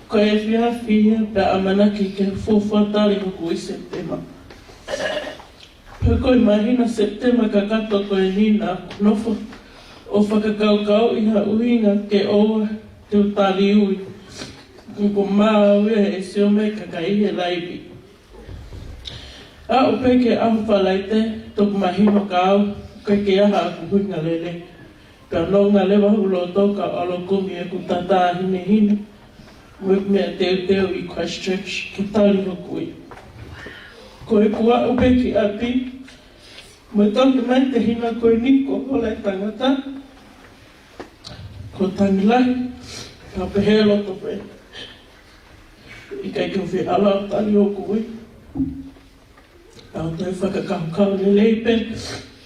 Ko e efiafi ia pea ʻamanaki ke fuofua tali hoku ui Sepitema. Pea ko e māhina Sepitema kakato ko eni naʻa ku nofo ʻo fakakaukauʻi ha ʻuhinga ke ʻoua te u tali ui. Kuo mou maau ia he sio mai kakai he laivi. Aʻu pē ki he ʻaho Falaite, toki mahino kia au, ʻikai ke ʻi ai haʻaku ʻuhinga lelei. Pea nonga leva hoku loto ka u ʻalu ʻo kumi ʻeku tata hinehina mo ʻeku meʻa teuteu ʻi Christchurch ke tali hoku ui. Ko ʻeku aʻu pē ki ʻapi, mo e toki mai tehina ko eni ko Hola e Tangata, ko Tangilahi, ka pehē loto pē. ʻIkai ke u fie ʻalu ʻo tali hoku ui. Ka u toe fakakaukau lelei pē.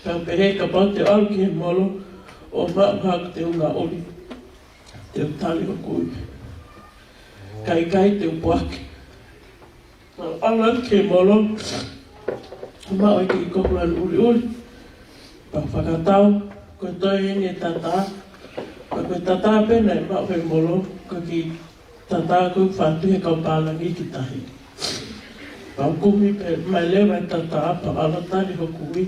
Pea u pehē kapau te u ʻalu ki he molo ʻo maʻu haʻaku teunga ʻuli, te u tali hoku ui. Ka ʻikai, te u poaki. Pea u ʻalu atu ki he molo ʻo maʻu e kiʻi kokulani ʻuliʻuli. Pea u fakatau, ko e toe eni e tatā. Pea ko e tatā pē naʻe maʻu he molo, ko e kiʻi tatā ko ē ʻoku faʻu ʻe he kau pālangi ki tahi. Pea u kumi pē mai leva e tatā, pea u ʻalu ʻo tali hoku ui.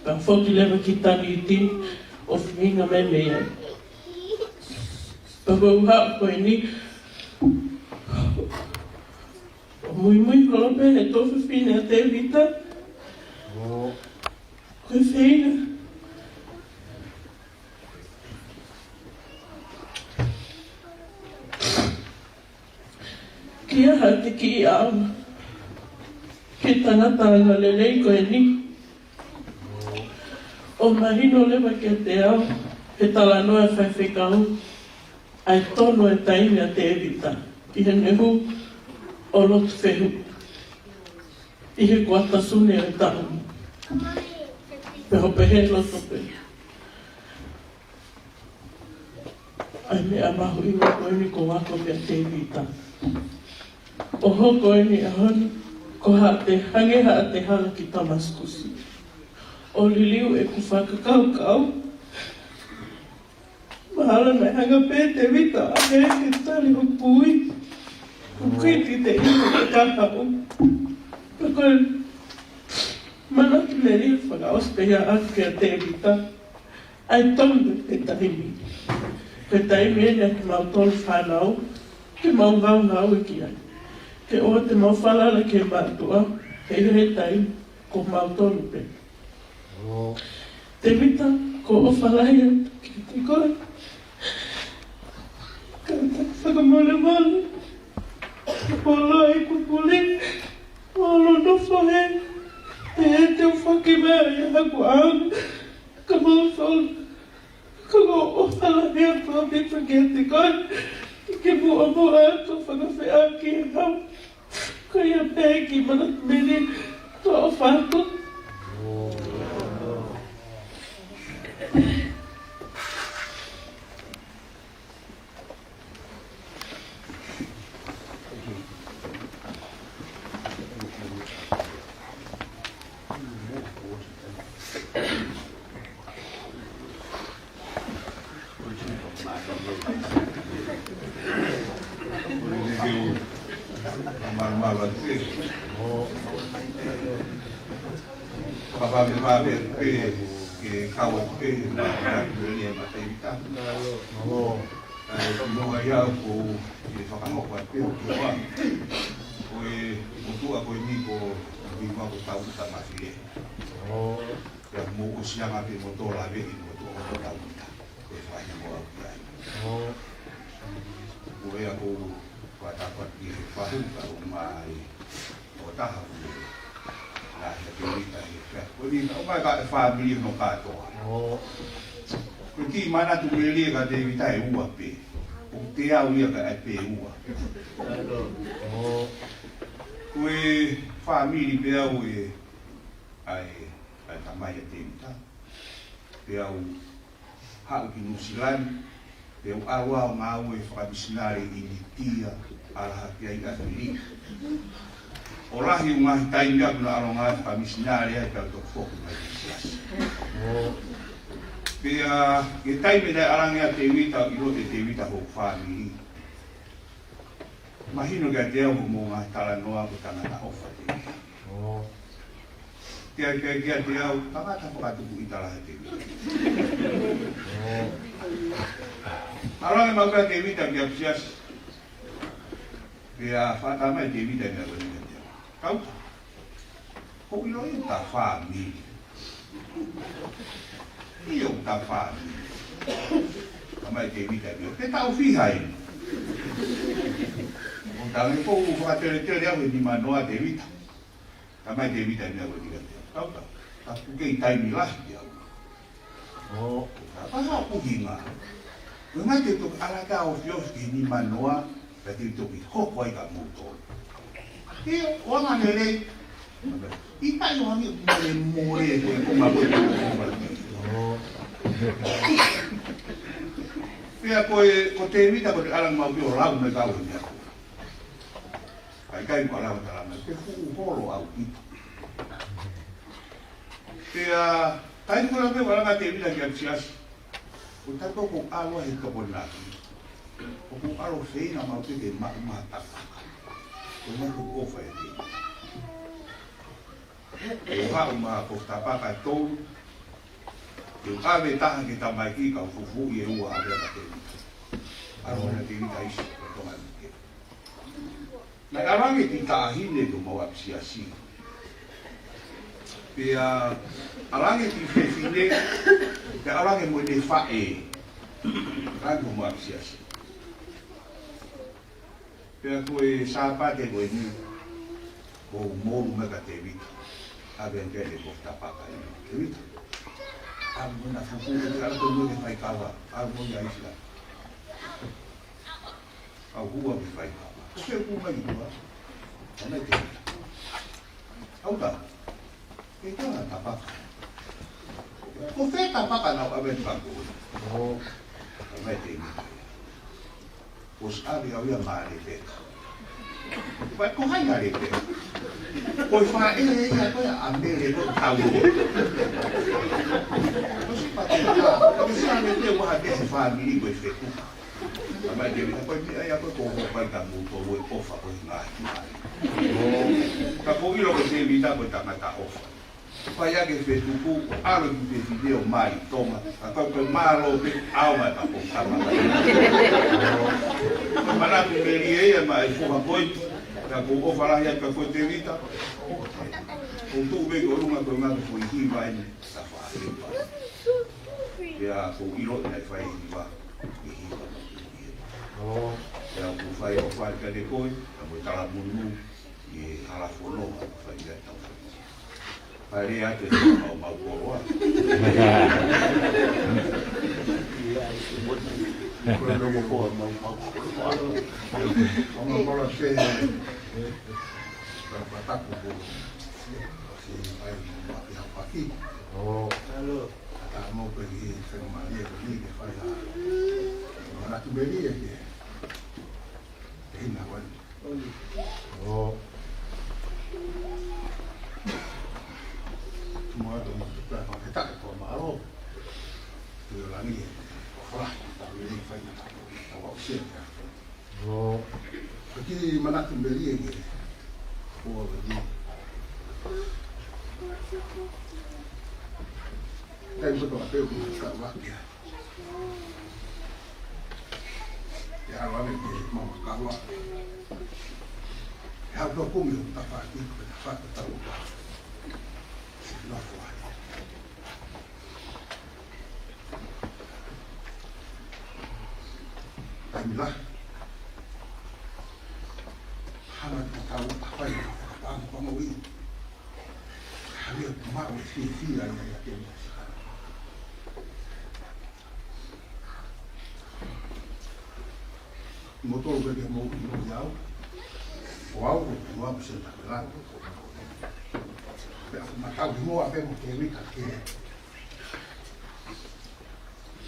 Pea u foki leva ki Tanitini ʻo feinga mai mei ai. Pea ko e ʻuhinga ko eni, ʻo muimui holo pē he tuofefine ʻa Tēvita. Ko e feinga ke ʻai ha kiʻi ʻaonga ki he tangata angalelei ko eni. ʻO mahino leva kiate au he talanoa e faifekau ʻa e tonu e taimi ʻa Tēvita ʻi heʻene hū ʻo lotu fehuʻi ʻi he kuata Sune ʻo e taʻu ni. Pea u pehē loto pē, ʻa e meʻa mahuʻinga ko eni kuo u ako mei a Tēvita. ʻO hoko eni ʻa e ʻaho ni ko haʻate, hangē haʻate hala ki Tamasikusi, ʻo liliu ʻeku fakakaukau. Mahalo naʻe hanga pē Tēvita ʻo ʻai ke tali hoku ui. Ko e kiʻi te ina ke kahaʻu. Pea ko e manatu melie fakaʻosi pē ia atu kia Tēvita. ʻA e tonu e taimi. Ko e taimi eni ʻa kimautolu fānau ke mau ngaungaue ki ai. Ke ʻoua te mau falala ki he mātuʻa, he ʻi he taimi ko mautolu pē. Tēvita, ʻoku ou ʻofa lahi atu kiate koe. Ka u fakamolemole, ʻoku ou ʻi he pule, ʻoku ou nofo hē, he te u foki mai ʻi haku ʻaonga. Ka mau fau, ka mau ʻofa lahi atu ʻaupito kiate koe, ke muʻomuʻa atu fakafeʻao ki he hau. Ko ia pē kiʻi manatu melie, ʻoku ou ʻofa atu. Kae ʻumaʻā ia ʻoku ou fakahoko atu pē ʻoku ou ʻa ko e motuʻa ko eni ko Vivako Tauta Mafile. Pea mou ʻosi anga pē mo tō laveʻi mo tō ʻo Tauta. Ko e fai mo au ki ai. Ko ia ʻoku ou fakatapu atu ki he fahu ka ʻumaʻā ʻo taha ʻo e ngaahi ʻa Tēvita he fea. Ko eni ka ʻumaʻā ka e fāmili no kātoa. Ko e kiʻi manatu melie ka Tēvita ʻe ua pē. ʻOku te au ia ka e pē ua. Ko e fāmili pē au ʻe ʻa e, ʻa e tamai ʻa Tēvita. Pea u haʻu ki Nuʻusila ni, pea u ʻalu au ʻo ngāue fakamisinale ʻi ʻInitia, ʻalu hake ai ʻa Filipi. ʻO lahi ʻū ngaahi taimi ʻoku na ʻalu ngāue fakamisinale ai pea u toki foki mai ki he siasi. Pea, ki he taimi naʻe ʻalu ange ʻa Tēvita, ʻilo ʻe Tēvita hoku fāmili. Mahino kiate au hoʻomou ngaahi talanoa ko e tangata ʻofa Tēvita. Ke ai, ke ai kiate au, tangata fakatupu ʻi tala he Tēvita. ʻAlu ange maʻu pē ʻa Tēvita ki ʻapi siasi. Pea fakatamai Tēvita ʻene ʻalu ange kiate au. Tauta. Ko ʻilo ʻi ta fāmili. ʻIo ta fāmili. Tamai Tēvita ʻio. Pea taʻu fiha eni. ʻO tangi ko u fakateletele au he nimanoa Tēvita. Tamai Tēvita ʻio ko Tēvita. Tauta. Taku kei taimi lahi au. ʻO, ka paha ʻuhinga. Ko e ngaahi te toki ʻalata ʻo fio ki he nimanoa, ka te toki hoko ai ka moutolu. ʻIo, ʻo anga lelei, ʻIkai ʻo hangē ʻoku mole mole ko e konga ko e. Pea ko e, ko Tēvita ko e ʻalu mai pē ʻo lau mai kau e meʻa ko ē. ʻIkai ko e lau tala mai, ke fuʻu holo ʻaupito. Pea, taimi ko ē naʻe ʻalu ange ʻa Tēvita ki ʻapisiasi. Ko e taimi ko ē ʻoku ʻalu ai he Tokonaki, ʻoku ʻalu ʻo feinga maʻu pē ke maʻu mai ha tapaka. Ko e meʻa ʻoku ou fai ʻe Tēvita. ʻOku haʻu mai ko e tapaka ʻe tolu. Ke u ʻave ʻe taha ki he tamaiki, ka u fufuuʻi ʻe ua ʻa Tēvita. ʻAlu ange ʻa Tēvita ʻIsi, ko Tonga ni ke. Naʻe ʻalu ange e kiʻi taʻahine ki homau ʻapisiasi. Pea ʻalu ange e kiʻi fefine, pea ʻalu ange mo ʻene faʻē. ʻAlu ange ki homau ʻapisiasi. Pea ko e Sāpate ko eni, ʻoku ou molu mai kia Tēvita. ʻAve ange ʻene kofu tapaka ʻi Tēvita. ʻAlu mo ʻena fufū, ʻalu ko ē mo ʻene faikava, ʻalu mo ia ʻIsi. ʻAu hua ki faikava. Ko e kū mai ki tua. Ana ke. ʻAuta. Ke kau na tapaka. Ko fē tapaka naʻa ku ʻave pako? ʻO. Ka mai te ni. ʻOsi ʻave au ia maʻa Lepeka. Pea ko hai ʻa Lepeka? Ko e faʻē ia ko ē ʻa Mele ko e tau. ʻOsi pate ka. Ko e sia Lepeka ua ha te he fāmili ko e feku. Ka mai te ni, ka ko e meʻa ia ko e ko hopai ka mou tō ue ʻofa ko e ngaahi ngaahi. Ka ko ʻilo ko Tēvita ko e tangata ʻofa. Fai ake fetuku, ʻalu ki he fefine ʻo mai Tonga, ka ko e mālō pē ʻalu mai ka ko tama. Manatu melie ia mai foha ko ē, ka ko ʻofa lahi atu ka ko Tēvita. Ko tuʻu pē ki ʻolunga ko e ngaahi foʻi hiva eni, sa faʻa hiva. Pea ko ʻilo naʻe fai hiva. ʻI hiva. ʻO. Pea ʻoku fai ʻofa atu kiate koe, ka mo e tala munu, ʻi he hala fono, ʻoku fai ʻi he tau. Pale atu e mau mau koloa. Ko e logo ko mau mau koloa. Mau mau koloa se. Ka pataku ko. Si ai mau mau paki. ʻO. Ka mau pē ki he fenga mali e ko ni ke fai ha. Manatu melie ke. Ke hina ko eni. ʻO. Tumu atu mo te pea fakatake ko mālō. Te o langi e. Ko falahi. Ka wili fai na. Ka wau sia te a. ʻO. Ka ki manatu melie ke. Ko wau ni. Kai mo to a peu ki ka wau kia. ʻIa ʻalu ange ki he mau kava. ʻIa ʻalu tō kumi ʻo tafaʻaki, ko e tafaʻaki tau ka. Nofo ai. Taimi lahi. Hanga ʻo tau tafaʻaki, fakapango pango ʻi. Hanga ʻo maʻu e fiefia ia ʻiate au. Mo tolu pē ke mou ʻilo au. Ko au, ko au, ko au, ko au, ko au. Pea ʻoku ma tau hingoa pē mo Tēvita ke.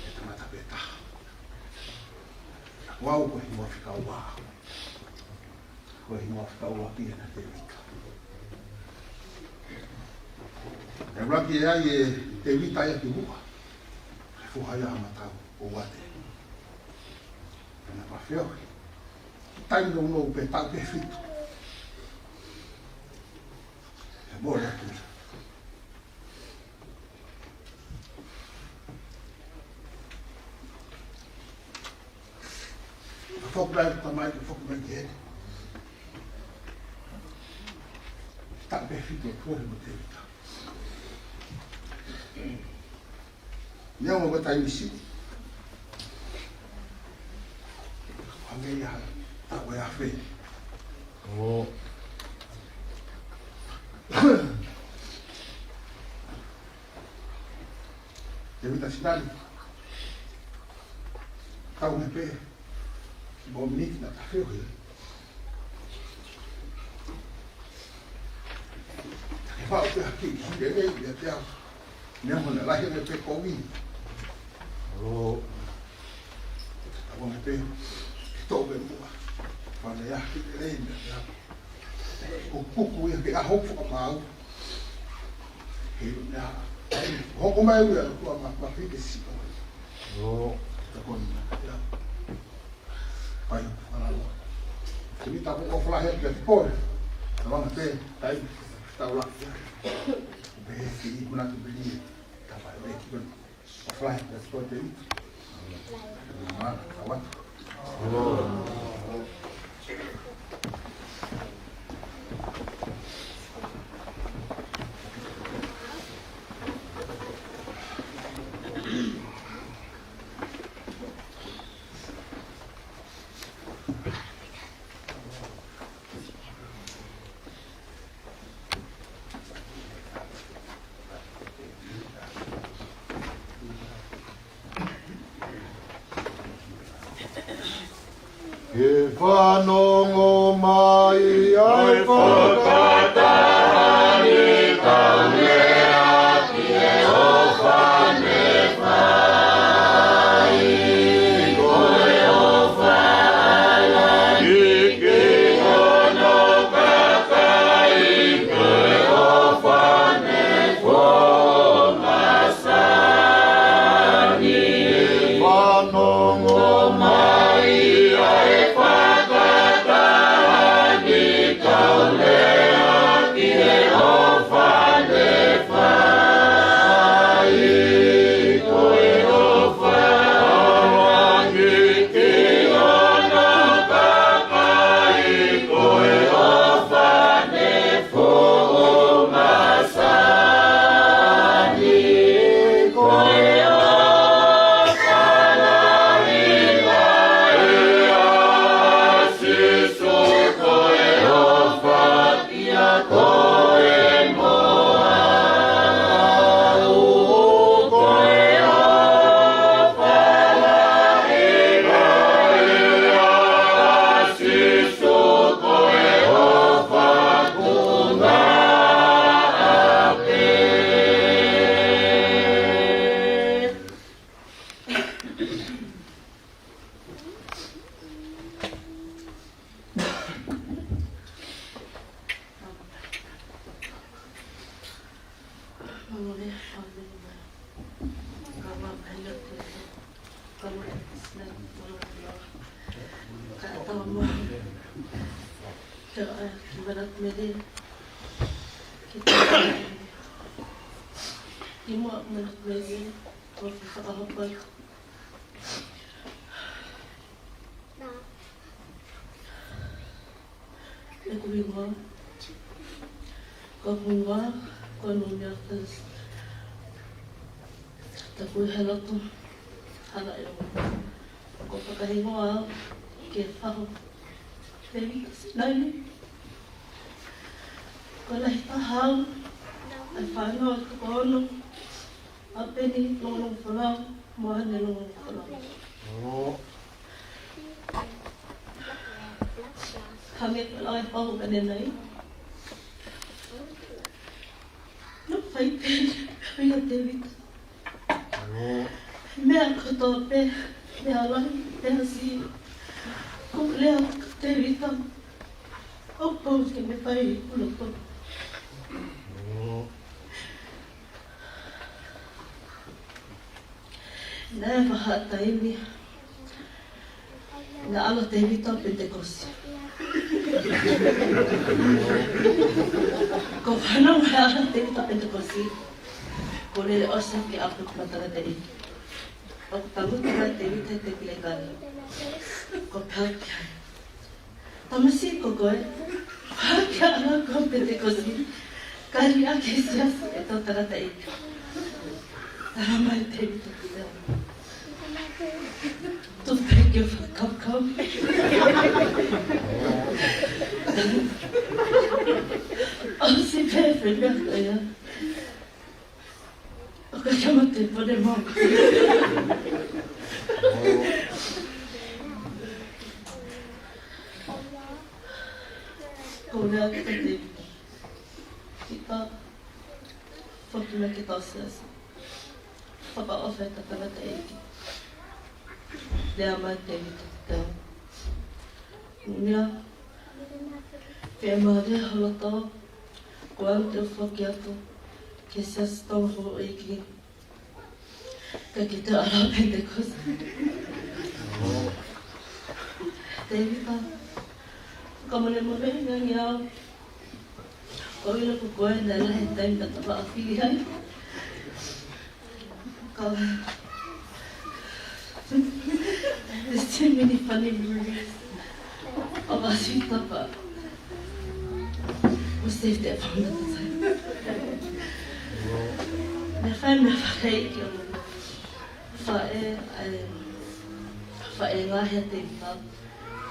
He tangata pē taha. Ko au, ko e hingoa fika ua. Ko e hingoa fika ua pē ʻa Tēvita. ʻE ʻuluaki ʻe ʻai ʻe Tēvita ia ki muʻa. He foha ia ʻa Matau ʻo Uate. Pea naʻa ku feohi. Taimi nounou pē taʻu pē fitu. He mole atu ia. Ka foki mai, ka mai, ka foki mai ki heni. Taʻu pē fitu ʻo tuʻu mo Tēvita. Neongo ko e taimi siʻi. Hangē ia ha taʻu ʻe afe. ʻO. Tēvita Sinani. Tau me pē. Mo miniti naʻa ta feohi. Pau pē ha kiʻi kiʻi lelei ia te au. Neongo naʻe lahi ange pē kovi. ʻAlo. Tau ange pē ke toʻo pē muʻa. Fale ia kiʻi lelei ia te au. Ko kuku ia ke ʻaho fakamaau. He ia. Hoko mai ua kua ma ma pike si. ʻAlo. Tau ange ia. Pai, ala lo. Temi tapu o fala he kia te koe. Tau ange pē, tai, tau la. Pehē ki he ikuna tu pē ni. Tau pai, ʻo fala he kia te koe te. Mana, tau atu. Ke fanongo mai ʻa e fakataha ni, kau lea ki he ʻofa ne fai. Ko e ʻofa ʻa e ʻEiki ki hono kakai, ko e ʻofa ne fomasani. Fanongo mai ʻa e fakataha ni, kau lea ki he ʻofa ne fai. Ko e ʻofa ʻa e ʻEiki ki hono kakai, ko e ʻofa ne fomasani. Ko e ʻofa lahi ʻa Sīsū, ko e ʻofa ia ko e moa. Ko e ʻofa lahi ʻa Sīsū, ko e ʻofa tuʻunga pē. ʻE kuinga, ko kuinga, ko numi atas. Taku hela tu, hala e o. Ko fakahingoa ke faho. Temi, nani. Ko lahi tahau, e fānau ko ono. ʻA Peni Longolongo Folau, mo Hane Longolongo Folau. Hangē ko e lau ʻa e pau ka ne nai. Naʻe fai pē ia ʻa Tēvita. Meʻa kotoa pē, meʻa lahi, meʻa siʻi. Ko e lea ʻa Tēvita. ʻOku pau ke ne fai ʻi loto. Naʻe ʻi ai ha taimi naʻe ʻalu ʻa Tēvita ʻo Penitekosi. Ko e fānau he ʻalu ʻa Tēvita ʻo Penitekosi, ko e lele ʻosi ke ʻalu ki he tangataʻeiki. ʻOku tangutu mai ʻa Tēvita he tēpile kali. Ko e pehē ki ai, Tamasiʻi ko koe, hake ʻa e ʻalu ki Penitekosi, kali ʻa e siasi ʻe tau tangataʻeiki. Tala mai ʻe Tēvita kiate au, tuku pē ke u fakakaukau. ʻOsi pē fēfē meʻa ko ia. ʻOku ʻikai ke mate pone mau. Ko e lea ʻa Tēvita. Kita, Maki tau siasi. Fakaʻofa e tangataʻeiki. Lea mai Tēvita Tatau. Mea, pea mālie ho loto, ko au te u foki atu ki he Siasi Tonga Houʻeiki. Ka ki te ala Pentecost. Tēvita, ka mole mole ngai au. Ko ilo ko koe naʻe lahi e taimi naʻa ta faʻa fili ai. Ka, there's too many funny memories of us in Tapa. We saved that for another time. Meʻa fai, meʻa fai ki o faʻē, ʻa e faʻē ngaahi ʻa Tēvita,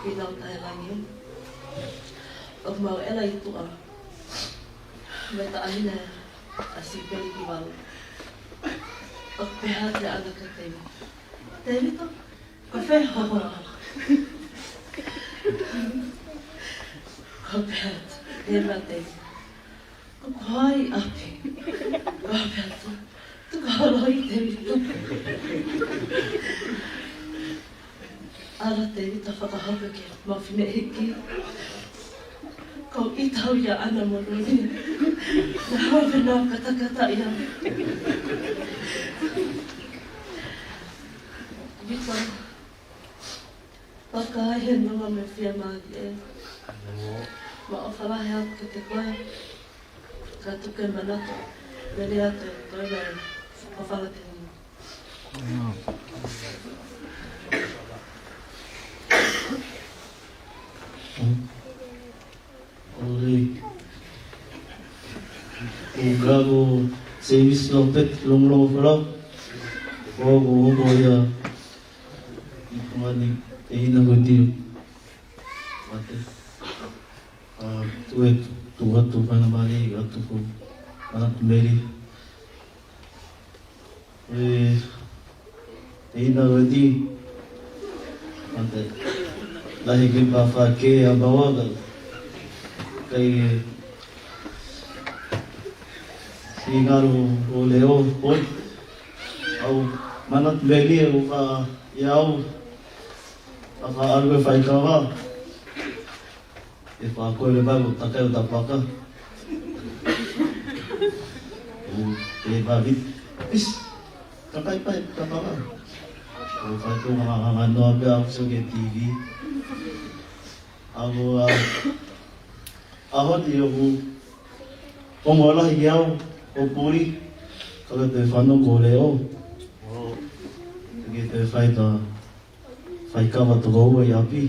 Pina ʻo Tahelangi. ʻOku mau ʻela ʻi tuʻa. Mei taʻahine ʻa Sipeli Kivau. ʻOku pehē atu ʻa e ʻalu kia Tēvita. Tēvita, ko fē hoʻo hoa? ʻOku pehē atu, pehē mai Tēvita. Ko hai ʻapi? ʻOku pehē atu, tuku holo ʻi Tēvita. ʻAlu ʻa Tēvita fakahoko ki he mau fineʻeiki. Ko e tau ia ʻana mo Luli. Naʻa mau fenau katakata ia. Vita, paka ai he nonga mo e fiemālie. Mau ʻofa lahi atu kiate koe. Ka tuku ke manatu, mele atu e toe mai, ʻofa lahi atu. ʻOi. ʻOku ou Sēvisi Lopeti Longolongo Folau. ʻOku ou hoko ia ʻi Tonga ni, ʻi he ʻaho ni. Mate. ʻA, tuʻu atu, tuʻu atu, faingamālie atu ko Manatu Meli. ʻE, ʻe ina weti. Mate. Lahi ke pā fā ke a bawa ka. Kai, ʻe, Singaro ʻo Leo, ʻoi. ʻAu, Manatu Meli ʻe ʻofa ia au. ʻA ka ʻalu e faikava. ʻE fā ko e le bago, takai ʻo tapaka. ʻO, ʻe babi. Is, takai pai, tapaka. ʻO fai ko ngā ngā ngā noa pē au so ke T V. ʻAu, ʻa, ʻaho ni ʻoku, ʻo ngō lahi ki au, ʻo puli, ka ke te fano ko Leo. Ke te fai ta, faikava toko ua ʻi ʻapi.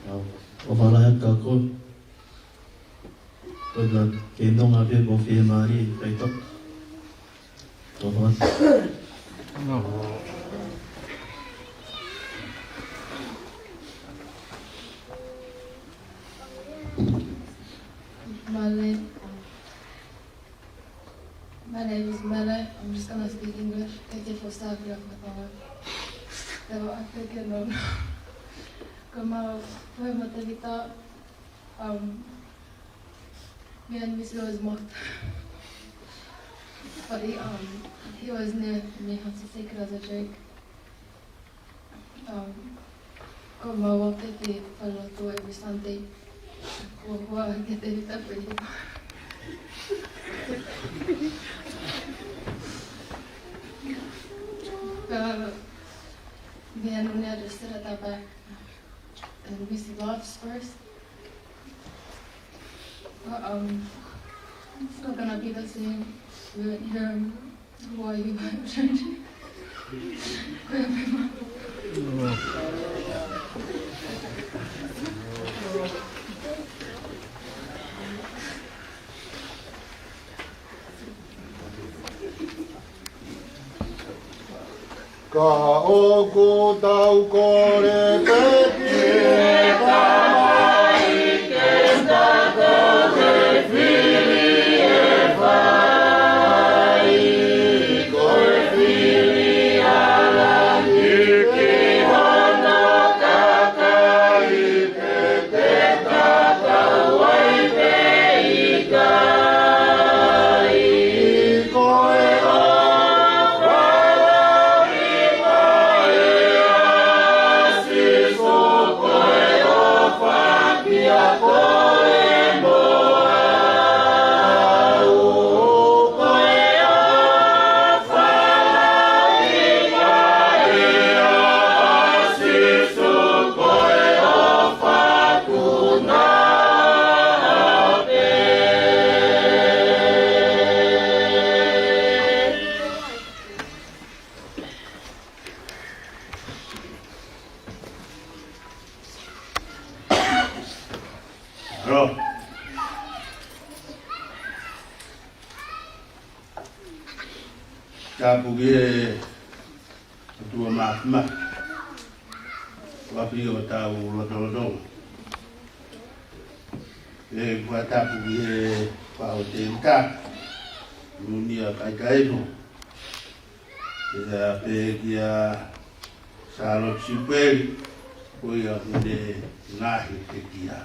ʻAu, ʻofa lahi atu ka ko. Ko ia ke nonga pē mo fiemālie, kai toka. Tō hoa. Male. My name is Mele. I'm just gonna speak English. Thank you for serving us, my Tongan. They were, I think, you know, come out with my Tevita. Um, me and Miss Rose mocked. But he, um, he was near me, how to take it as a joke. Um, ko mau o te te whaloto every Sunday. Ko hua ke te rita pē. Ka, me anu ne address it at that back. And we see love first. But, um, it's not gonna be the same. You're, you're Why you might change? Ka ʻoku tau kole pē ki he Tamai ke tau ko e fili ʻe fai, ko e fili ʻa langi ki hono kakai pē te tatau ai pe ʻikai. Tapu ki he ʻOtua Māfimafi, ʻoku ʻafio ʻi hotau lotolotonga. Pea ʻoku tapu ki he Faʻo Tēvita Nunia Kaikaifo. Pea pehē kia Sālote Siupeli, ko ia ʻoku ne ngaohi e pekia.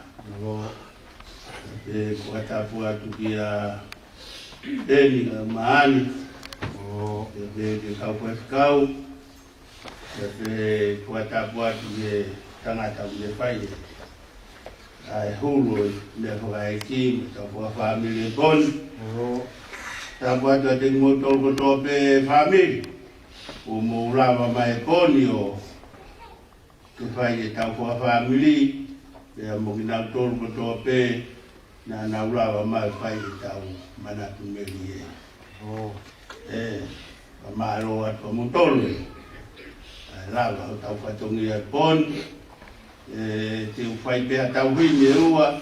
Pea ʻoku tapu atu kia Peni Maani. Pea pehē ki he kau faifekau. Pea pehē ʻoku tapu atu ki he tangata ʻoku ne fai e ʻa e hulu ʻo e meʻa fakaʻeiki mo e tau fakafāmili he pō ni. Tapu atu kiate kimoutolu kotoa pē fāmili, ʻoku mou lava mai he pō ni ʻo ke fai e tau fakafāmili, pea mo kinautolu kotoa pē naʻa nau lava mai fai e tau manatu melie. ʻE, fakamālō atu kiate kimoutolu ʻa e lava hotau fatongia he pō ni. ʻE, te u fai pē ha tauhi mei ua,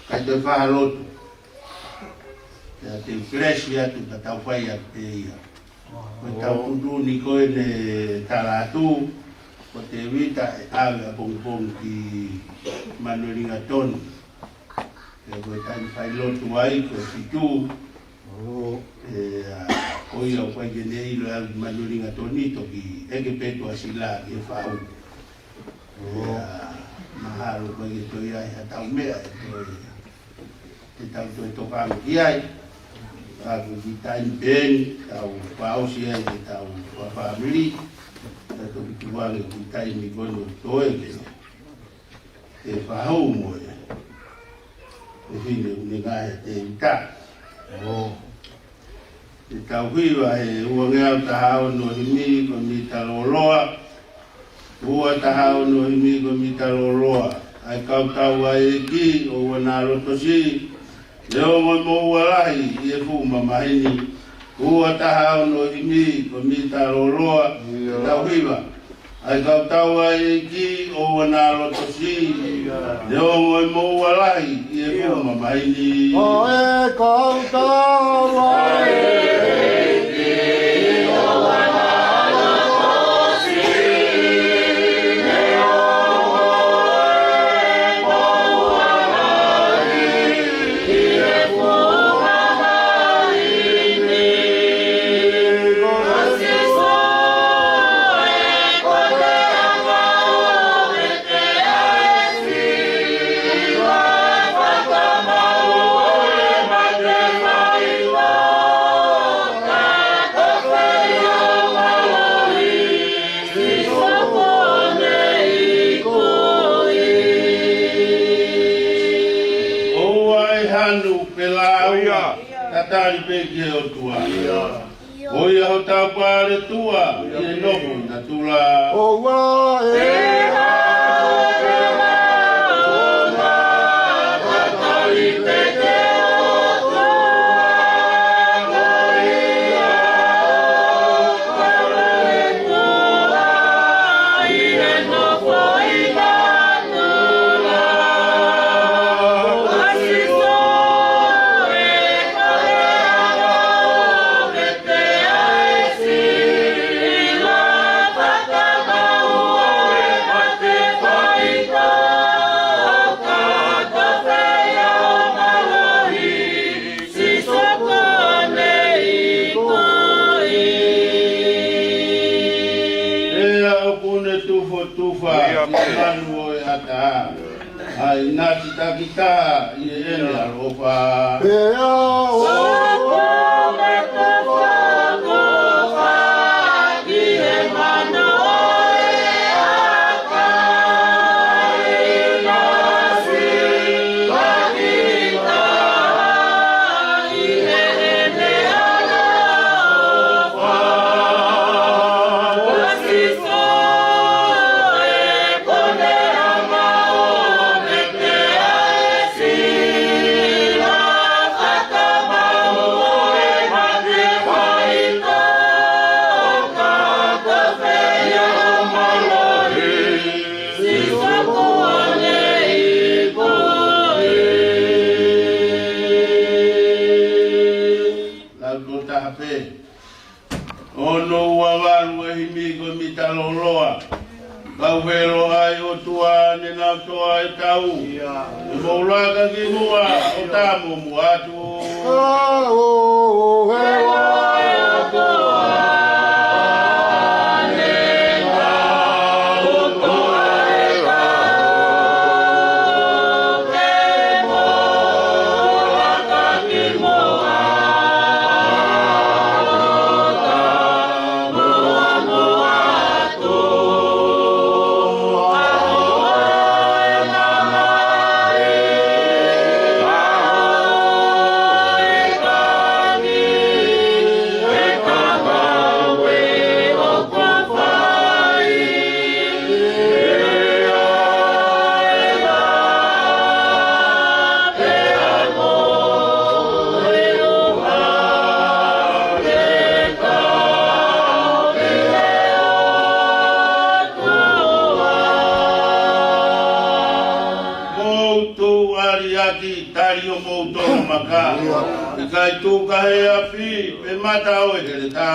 kae toe fai ha lotu. Pea te u kelesi atu ka tau fai atu pē ia. Ko e tau tuʻutuʻuni ko eni ʻe tala atu, ko Tēvita ʻe ʻave ʻapongipongi ki Manuelingatoni. Pea ko e taimi fai lotu ai ko e fitu. ʻE, ʻa, ko ia ʻoku ʻikai ke ne ʻilo ʻe ʻalu ki Manuelingatoni, toki ʻeke pē Tuʻasila ki he faʻu. ʻE, ʻa, mahalo ʻoku ʻikai ke toe ʻi ai ha tau meʻa ʻe toe te tau toe tokanga ki ai. Ka ko e kiʻi taimi pē eni, tau fakaʻosi ai e tau fakafāmili. Tau toki tuku ange e kiʻi taimi ko eni ʻo toe ke, ke fakahū mo e, e fefine ʻoku ne ngaohi ʻa Tēvita. ʻE tau hiva he ua ngeau taha ono himi ko e mita lōloa. Ua taha ono himi ko e mita lōloa. ʻA e kau tau ʻa e ʻEiki ʻoua naʻa loto siʻi, neongo ʻe moua lahi ʻi he fuʻu mamahi ni. Ua taha ono himi ko e mita lōloa. ʻE tau hiva. ʻA e kau tau ʻa e ʻEiki ʻoua naʻa loto siʻi, neongo ʻe moua lahi ʻi he fuʻu mamahi ni. ʻA e kau tau ʻa e ʻEiki ʻoua naʻa loto siʻi, neongo ʻe moua lahi ʻi he fuʻu mamahi ni. ʻOua ʻe hanu pe lāua, tatali pē ki he ʻOtua. Ko ia hotau paletua, ʻi he nofo ʻi natula. ʻOua ʻe Pea ʻoku ne tufotufa ʻi he manu ʻo e ʻatā ʻa e ʻinasi takitaha ʻi heʻene ʻaloʻofa. Pea ʻoku ne tufotufa ʻi he manu ʻo e ʻatā ʻa e ʻinasi takitaha ʻi heʻene ʻaloʻofa. Valu e himi ko e mita loloa. Kau helo ai ʻOtua ne nau toa e tau. ʻE mou laka ki muʻa ʻo tā momoʻu atu. Mou tuʻu ʻaliʻaki, tali homou tolomaka. ʻIkai tuku ʻe he afi, pe mata ʻo e heletā.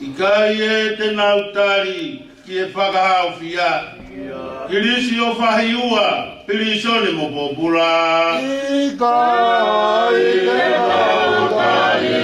ʻIkai ʻe te nau tali ki he fakahaofia. Kilisi ʻo Fahiua, pilīsone mo pōpula. ʻIkai te nau tali.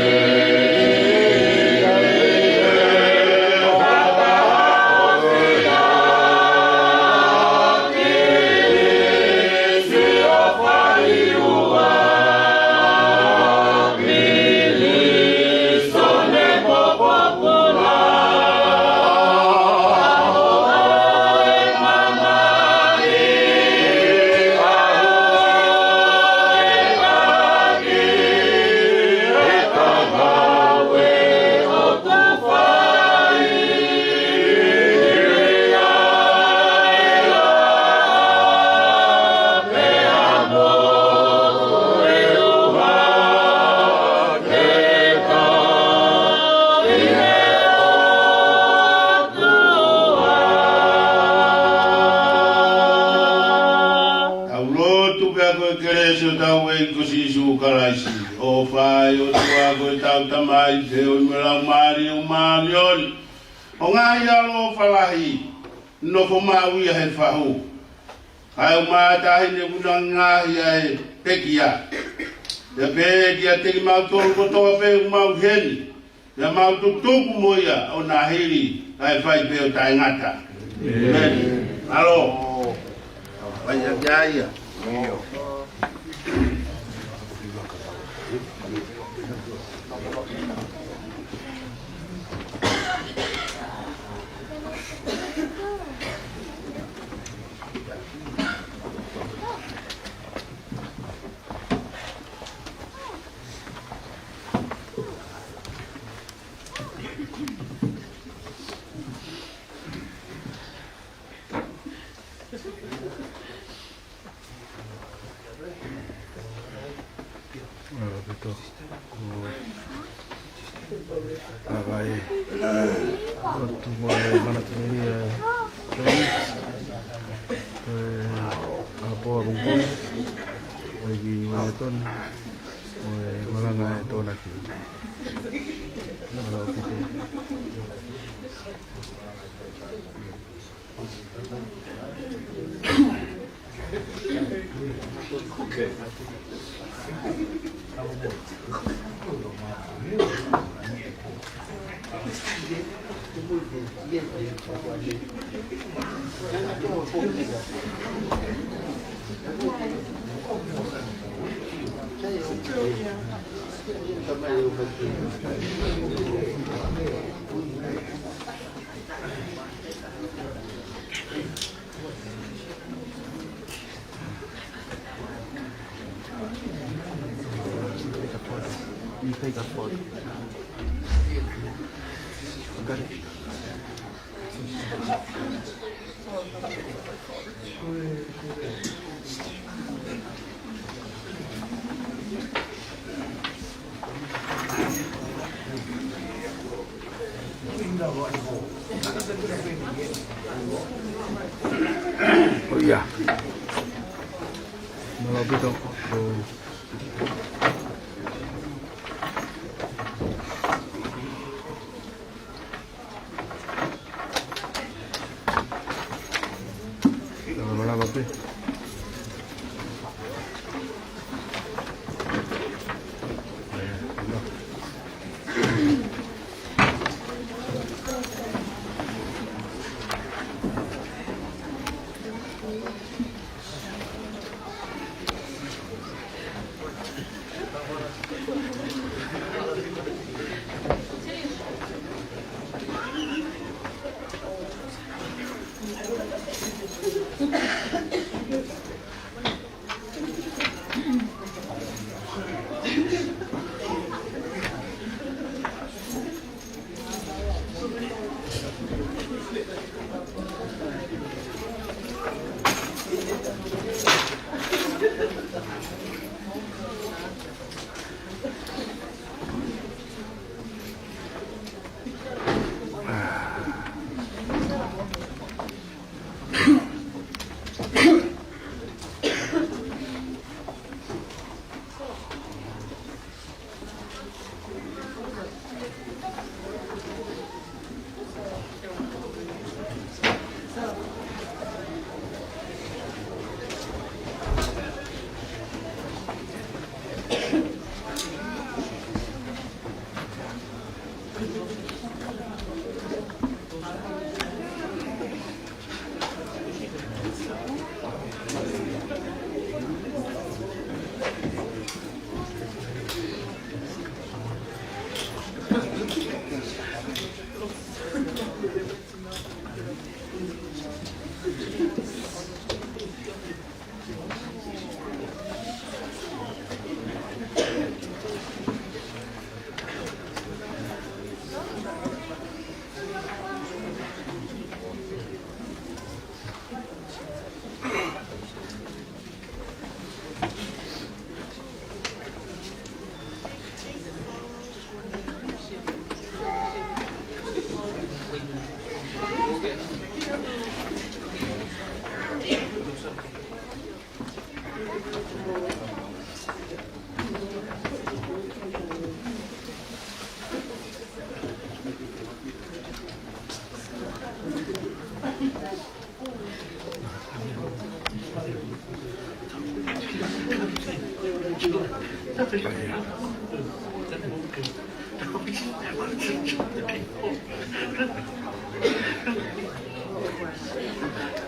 Tau lotu pea ko e kelesi ʻo hotau ʻEiki ko Sīsū Kalaisi, ʻofa ʻa e ʻOtua ko ʻetau Tamai, feohi mo e Laumālie Māʻoniʻoni, ʻo ngaahi ʻaloʻofa lahi, nofo maʻu ia he fahu. Kae ʻumaʻā ʻa e taʻahine kuo ne ngaohi ʻa e pekia. Pea pehē kiate kimautolu kotoa pē ʻoku mau ʻi heni. Pea mau tutuku mo ia ʻo na hili, kae fai pē ʻo taʻengata. ʻĒmeni. ʻAlo. Fai ʻaki ʻa ia. ʻApito. Ko e kakai. Ko e tuʻu mo e mana tini e. Ko e ʻapo a Pongpong. Ko e ki Wellington. Ko e malanga e Tonaki. Mana ʻaupito. You take a photo. Got it. Oh, yeah. Mālō ʻaupito.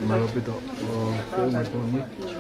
Mālō ʻaupito, ʻo, ko e ʻuhinga ko eni.